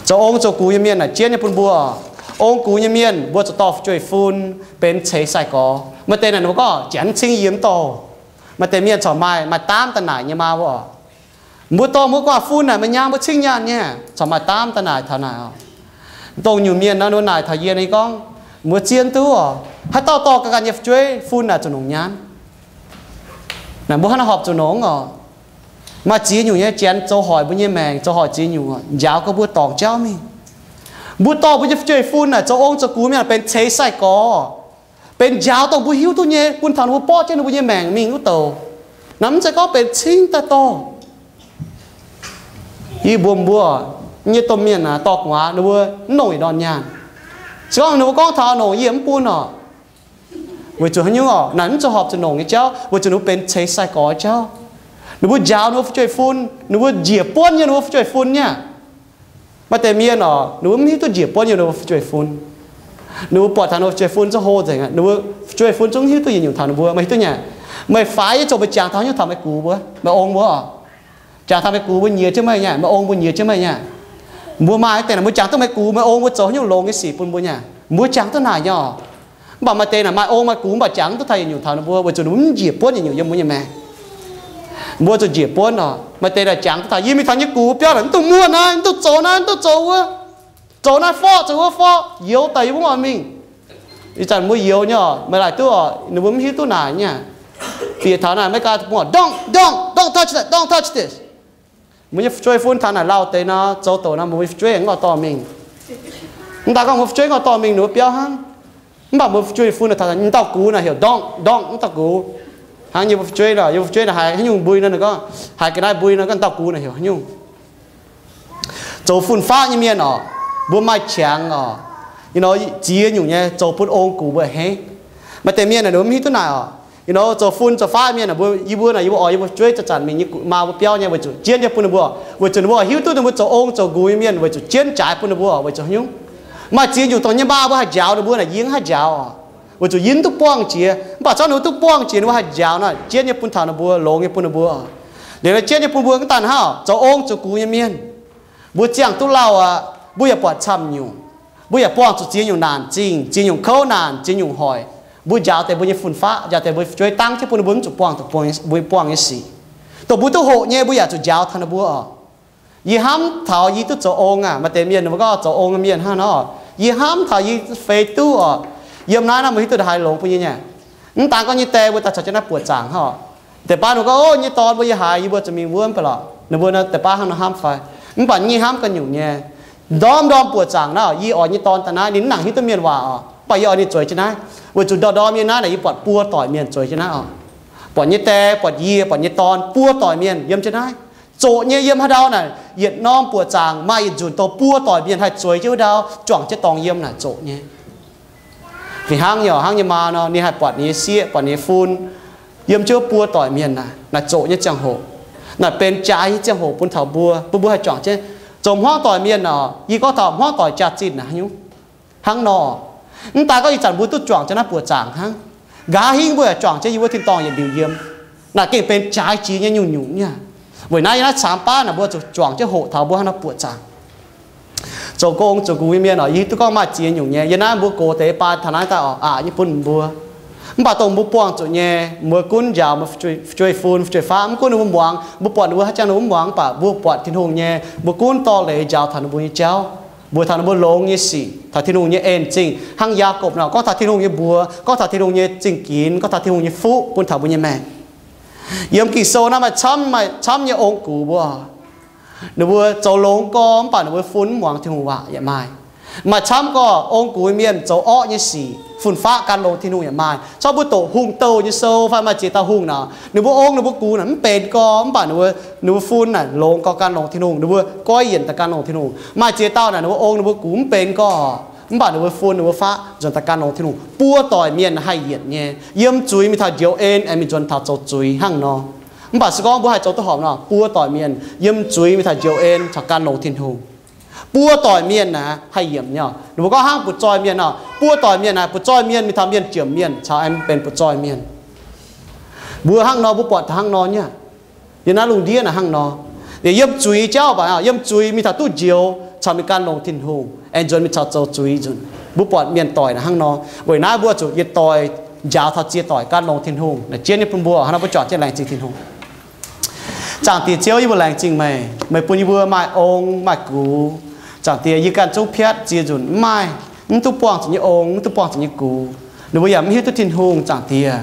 Zoux ong zoux gux nyei mienh naaic jienv nyei bun mbuo. Ong gux nyei mienh mbuo zuqc dorh fu'jueiv-fun benx ceix sai-gorx. Maaih deix naaic ninh mbuo gorngv, Janx cingv yie mv dorh. Maaih deix mienh corc maaih, maaih daamv daaih naaic nyei maa mbuo oc. Mbuo dorh mbuo guaax fun naaic maaih nyaam mbuo cingv nyaanh nyei, corc maaih daamv daaih naaic taux naaic oc. Dongh nyungc mienh nor ninh mbuo naaic taux yie, ninh gorngv, Mbuo zien duqv oc, haaix dauh dorh ganh ganh nyei fu'jueiv fun naaic zuqc nongc nyaanh. Naaic mbuo hnangv naaiv horpc zuqc nongc oc. Maaih ziex nyungc nyei Janx zoux hoic mbuo nyei maengc, zoux hoic ziex nyungc oc, njaaux gorx mbuo dorngc jauv mingh. Mbuo dorh mbuo nyei fu'jueiv-fun naaic zoux ong zoux gux mienh benx ceix sai-gorx, benx njaaux dongh mbuo hiuv duqv nyei bun taux ninh mbuo borqv jienv ninh mbuo nyei maengc mingh wuov douc. Naaiv mv zeiz gorngv benx cingv daaih dorh. Yie mbuox mbuo, nyei domh mienh aah, dorh gu'nguaaz ninh mbuo mv longc yietc ndorn nyaanh. Se gorngv ninh mbuo gorngv taux longc, yie mv bun oc. Weic zuqc haaix nyungc oc? Naaic mv zeiz horpc zuqc nongc nyei jauv, weic zuqc ninh mbuo benx ceix sai-gorx jauv. Ninh mbuo njaaux ninh mbuo fu'jueiv-fun, ninh mbuo njiec buonv yiem ninh mbuo fu'jueiv-fun nyei. Maaih deix mienh oc, ninh mbuo mv hiuv duqv njiec buonv yiem ninh mbuo fu'jueiv-fun. Ninh mbuo buatc taux ninh mbuo fu'jueiv-fun zungv hlo nzengc aqv, ninh mbuo fu'jueiv-fun zungv hiuv duqv yietc nyungc taux ninh mbuo. Meih hiuv duqv nyei, meih faix yie ziouc meih jangx taux haaix nyungc taux meih gux mbuo, meih ong mbuo oc. Jangx taux meih gux mbuo nyiex jienv meih nyei, meih ong mbuo nyiex jienv meih nyei. Mbuo maaih deix naaic mbuo jangx duqv meih gux, meih ong mbuo zoux haaix nyungc longx nyei sic bun mbuo nyei, mbuo jangx duqv naaic nyei oc. Mv baac maaih deix naaic maaih ong maaih gux mv baac jangx duqv taux yietc nyungc taux ninh mbuo, weic zuqc ninh mbuo mv njiec buonv yietc nyungc yiem mbuo nyei maengc. Mbuo zuqc njiec buonv oc. Maaih deix naaic jangx duqv taux, yie mingh taux nyei gux biauv naaic mv dungx muonh naaiv, mv dungx zoux naaiv, mv dungx zoux wuov, zoux naaiv forv, zoux wuov forv, youz daaih yie mv oix mingh. Ih zanc mbuo youz nyei oc, meih laaic duqv oc, ninh mbuo mv hiuv duqv naaic nyei. Bieqc taux naaic Meigaa deic-bung, don't, don't, don't touch that, don't touch this. Mbuo nyei fu'jueiv-fun taux naaic lauh deix nor, zoux douc nor, mbuo nyei fu'jueiv mv oix dorh mingh. Mv daaih gorngv mbuo fu'jueiv mv oix dorh mingh ninh mbuo biauv hnangv. Mv baac mbuo fu'jueiv-fun taux naaic dauh gux naaic heuc don't, don't, mv dauh gux. Hnangv yie mbuo fu'jueiv nor, yie mbuo fu'jueiv naaic haiz haaix nyungc mbui nor, ninh gorngv haiz ga'naaiv mbui nor, gorngv dauh gux naaic heuc haaix nyungc. Zoux fun-faqv nyei mienh oc, mbuo maaih qangx oc, ziex nyungc nyei zoux bun ong gux mbuo a'hneiv. Maaih deix mienh naaic ninh mbuo mv hiuv duqv naaic oc. Zoux fun zoux faqv mienh naaic, mbuo, yie mbuo naaic, yie mbuo oix yie mbuo fu'jueiv zanc-zanc mingh nyei gux maa mbuo biauv nyei weic zuqc jienv nyei bun ninh mbuo, weic zuqc ninh mbuo hiuv duqv ninh mbuo zoux ong zoux gux nyei mienh weic zuqc jienv jaaix bun ninh mbuo, weic zuqc haaix nyungc. Maaih ziex nyungc dongh nyei maa mbuo haih njaaux ninh mbuo naaic yie mv haih njaaux oc, weic zuqc yie mv duqv buangh jiex. Mv baac zorqv ninh mbuo duqv buangh jiex ninh mbuo haih njaaux naaic, jienv nyei bun taux ninh mbuo, longx nyei bun ninh mbuo. Liuz naaic jienv nyei bun mbuo mv daan hnangv, zoux ong zoux gux nyei mienh, mbuo ziangh duqv lauh aqv, mbuo yaac buatc camv nyungc, mbuo yaac buangh zuqc ziex nyungc naanc zingh, ziex nyungc kouv naanc, ziex nyungc hoic. Mbuo njaaux deix mbuo nyei fun-faqv, njaaux deix mbuo nyei fu'jueiv dangv jienv bun ninh mbuo mv zuqc buangh mbuo buangh nyei sic. Dongh mbuo duqv hoqc nyei mbuo yaac zuqc njaaux taux ninh mbuo oc. Yie hnamv taux yie duqv zoux ong aqv. Maaih deix mienh ninh mbuo gorngv zoux ong nyei mienh hnangv nor, yie hnamv taux yie feix duqv oc. Yiem naaiv nor meih hiuv duqv ndongc haaix longx bun yie nyei. Mv daan gorngv nyei die mbuo daaih caux jienv naaiv buoqc zaangc hnangv oc. Deix baav ninh gorngv, Ov, nyei dorn mbuo yie haiz yie mbuo zuqc mingh wuov mv baac lorqc. Ninh mbuo nor deix baav hnangv nor hnamv fai? Mv baac nyei hnamv ganh nyungc nyei. Ndorm ndorm buoqc zaangc naaiv oc, yie oix nyei dorn daaih naaiv, ninh mv nangc hiuv duqv mienh waac oc, mv baac yie oix ninh zueiz jienv naaiv. Weic zuqc ndorm ndorm yie naaiv naaic yie buatc buo doic mienh zueiz jienv naaiv oc. Buatc nyei die, buatc yie, buatc nyei dorn, buo doic mienh yiem jienv naaiv. Zoqc nyei yiem haaix ndau naaic, yietc norm buoqc zaangc maaih yietc nzunc dongh buo doic mienh haih zueiz jienv wuov ndau, juangc jienv dorngx yiem naaic zoqc nyei. Fih hnangv nyei oc, hnangv nyei maa nor, ninh haih buatc ninh nyei sieqv, buatc ninh nyei fun, yiem jienv buo doic mienh naaic, naaic zoqc nyei ziangh hoc, naaic benx jaaix nyei ziangh hoc bun taux mbuo, bun mbuo haih juangc jienv zoux hmuangv doic mienh oc. Yie gorngv taux hmuangv doic jaax-zinh naaic haaix nyungc hnangv nor. Mv daan gorngv ih zanc mbuo duqv juangc jienv naaiv buoqc zaangc hnangv, nqa'haav hingv mbuo yaac juangc jienv yie mbuo tin-dorngh yietc liuz yiem. Naaic gengh benx jaaix jiex nyei nyungc-nyungc nyei. Weic naaiv yiem naaiv caamx baav naaic mbuo zuqc juangc jienv hoqc taux mbuo hnangv nor buoqc zaangc. Zoux gong zoux gux nyei mienh oc, yie hiuv duqv gorngv maaih ziex nyungc nyei. Yiem naaiv mbuo gox deix baan taux naaiv daaih oc, aqc nyei bun mbuo. Mv baac dongh mbuo buangh zuqc nyei, mbuo gunv njaaux mbuo fu'jueiv-fun, fu'jueiv-faqv, mv gunv ninh mbuo muangx, mbuo buatc ninh mbuo haaix jangx ninh mbuo mv muangx, mv baac mbuo buatc Tin-Hungh nyei, mbuo gunv dorh leiz njaaux taux ninh mbuo nyei jauv, mbuox taux ninh mbuo longx nyei sic, taux Tin-Hungh nyei en-zingh. Hnangv Yaagorpc nor gorngv taux Tin-Hungh nyei mbuox, gorngv taux Tin-Hungh nyei zingh ginx, gorngv taux Tin-Hungh nyei fuqv bun taux mbuo nyei maengc. Yiem Ging-Sou naaiv maaih camv, maaih camv nyei ong-gux mbuo, ninh mbuo zoux longx gorx mv baac ninh mbuo fun mv muangx Tin-Hungh waac yaac maaih. Maaih camv gorqv ong gux mienh zoux orqv nyei sic, fun-faqv gan longx Tin-Hungh yaac maaih. Corc mbuo doqc hungh douh nyei sou fai maaih ziex dauh hungh naaic, ninh mbuo ong ninh mbuo gux naaic mv benx gorqv, mv baac ninh mbuo, ninh mbuo fun naaic longx gorqv gan longx Tin-Hungh, ninh mbuo goiv yienc daaih gan longx Tin-Hungh. Maaih ziex dauh naaic ninh mbuo ong ninh mbuo gux mv benx gorqv, mv baac ninh mbuo fun ninh mbuo faqv nzuonx daaih gan longx Tin-Hungh. Buo doic mienh haih yienc nyei. Yiem zuiz mingh taux njoux en aengx mingh nzuonx taux zoux zuiz hnangv nor. Mv baac se gorngv mbuo haih zoux duqv horpc nor, buo doic mienh yiem zuiz mingh taux njoux en caux gan longx Tin-Hungh. Buo doic mienh naaic haih yiemc nyei. Ninh mbuo gorngv hnangv butv-zoih mienh nor, buo doic mienh naaic, butv-zoih mienh mingh taux mienh jomc mienh caux aengx benx butv-zoih mienh. Mbuo hnangv nor, mbuo buatc taux hnangv nor nyei. Yiem naaiv lungh ndiev naaic hnangv nor. Liuz yiem zuiz jauv mv baac, yiem zuiz mingh taux duqv njoux caux mingh gan longx Tin-Hungh, aengx nzuonx mingh caux zoux zuiz nzunc. Mbuo buatc mienh doic naaic hnangv nor. Weic naaiv mbuo zuqc yietc doic njaaux taux ziex doic gan longx Tin-Hungh. Naaic jienv nyei bun mbuo hnangv nor, mbuo juangc jienv laengz zingh Tin-Hungh. Zaangc Diex Ziouv, yie mbuo laengz zingh meih, meih bun yie mbuo maaih ong maaih gux. Zaangc Diex, yie ganh zungv piatv ziex nzunc mv maaih, mv duqv buangh zuqc nyei ong, mv duqv buangh zuqc nyei gux. Ninh mbuo yaac mv hiuv duqv Tin-Hungh, Zaangc Diex.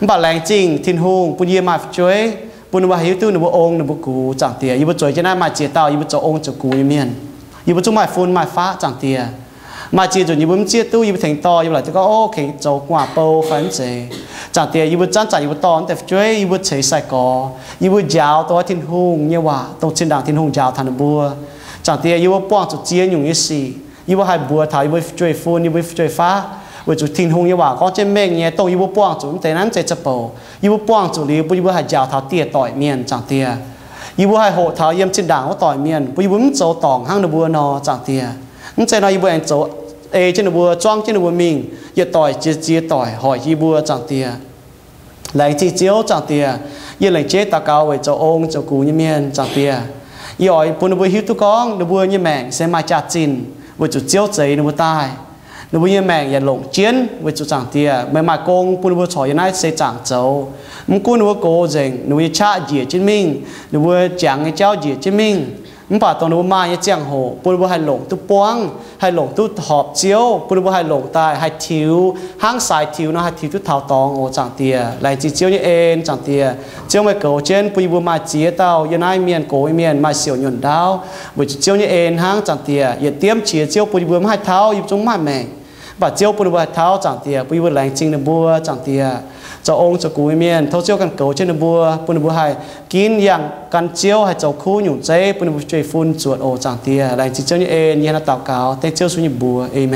Mv baac laengz zingh Tin-Hungh bun yie maaih fu'jueiv, bun ninh mbuo haih hiuv duqv ninh mbuo ong, ninh mbuo gux, Zaangc Diex. Yie mbuo zueiz jienv naaiv maaih ziex dauh yie mbuo zoux ong zoux gux nyei mienh. Yie mbuo zungv maaih fun maaih faqv, Zaangc Diex. Maaih ziex nzunc yie mbuo mv zieqv duqv, yie mbuo tengx dorh, yie mbuo laaic duqv gorngv, O, kengx zoux gu'nguaaz-bou fai mv zeiz. Zaangc Diex, yie mbuo zanc-zanc yie mbuo dorh naaiv deix fu'jueiv, yie mbuo ceix sai-gorx, yie mbuo njaaux dongh Tin-Hungh nyei waac, dongh zinh ndaangc Tin-Hungh njaaux taux ninh mbuo. Zaangc Diex, yie mbuo buangh zuqc ziex nyungc nyei sic. Yie mbuo haih mbuox taux yie mbuo fu'jueiv-fun, yie mbuo fu'jueiv-faqv, weic zuqc Tin-Hungh nyei waac gorngv jienv mengh nyei, dongh yie mbuo buangh zuqc mv deix naaiv mv zeiz za'bouc. Yie mbuo buangh zuqc liuz bun yie mbuo haih njaaux taux dieh doic mienh, Zaangc Diex. Yie mbuo haih hoqc taux yiem zinh ndaangc wuov doic mienh, bun yie mbuo mv zoux dorngc hnangv ninh mbuo nor, Zaangc Diex. Mv zeiz nor, yie mbuo aengx zoux ei jienv ninh mbuo, zuangv jienv ninh mbuo mingh, yietc doic jiex ziex doic hoic yie mbuo, Zaangc Diex. Laengz zingh Ziouv, Zaangc Diex. Yie lengc jeiv daux gaux weic zoux ong zoux gux nyei mienh, Zaangc Diex. Yie oix bun ninh mbuo hiuv duqv gorngv ninh mbuo nyei maengc se maaih jaax-zinh weic zuqc Ziouv zeix ninh mbuo daaih. Ninh mbuo nyei maengc yaac longc jienv weic zuqc, Zaangc Diex, meih maaih gong bun ninh mbuo corc yiem naaiv seix zaangc zoux. Mv gunv ninh mbuo gox nzengc, ninh mbuo nyei qaqv njiec jienv mingh, ninh mbuo jangx nyei jauv njiec jienv mingh, mv baac dongh ninh mbuo maaih nyei ziangh hoc bun ninh mbuo haih longc duqv buangv, haih longc duqv horpc Ziouv, bun ninh mbuo haih longc daaih haih tiux hnangv saaix tiux nor, haih tiux duqv taux dorngx oc, Zaangc Diex. Laengz zingh Ziouv nyei en, Zaangc Diex. Ziouv, meih goux jienv bun yie mbuo maaih ziex dauh yiem naaiv mienh gox nyei mienh maaih siouc nyunc ndaauv, weic zuqc Ziouv nyei en hnangv, Zaangc Diex. Yietc diemv qiex Ziouv bun yie mbuo mv haih tauv, yie mbuo zungv mv maaih maengc. Mv baac Ziouv bun ninh mbuo haih tauv, Zaangc Diex, bun yie mbuo laengz zingh ninh mbuo, Zaangc Diex. Zoux ong zoux gux nyei mienh, tov Ziouv ganh goux jienv ninh mbuo, bun ninh mbuo haih ginv yangh gan Ziouv, haih zoux kuv nyungc zeiv bun ninh mbuo fu'jueiv-fun zuotc oc, Zaangc Diex. Laengz zingh Ziouv nyei en, yie hnangv naaiv daux gaux dengv Ziouv Yesu nyei mbuox. Aamen.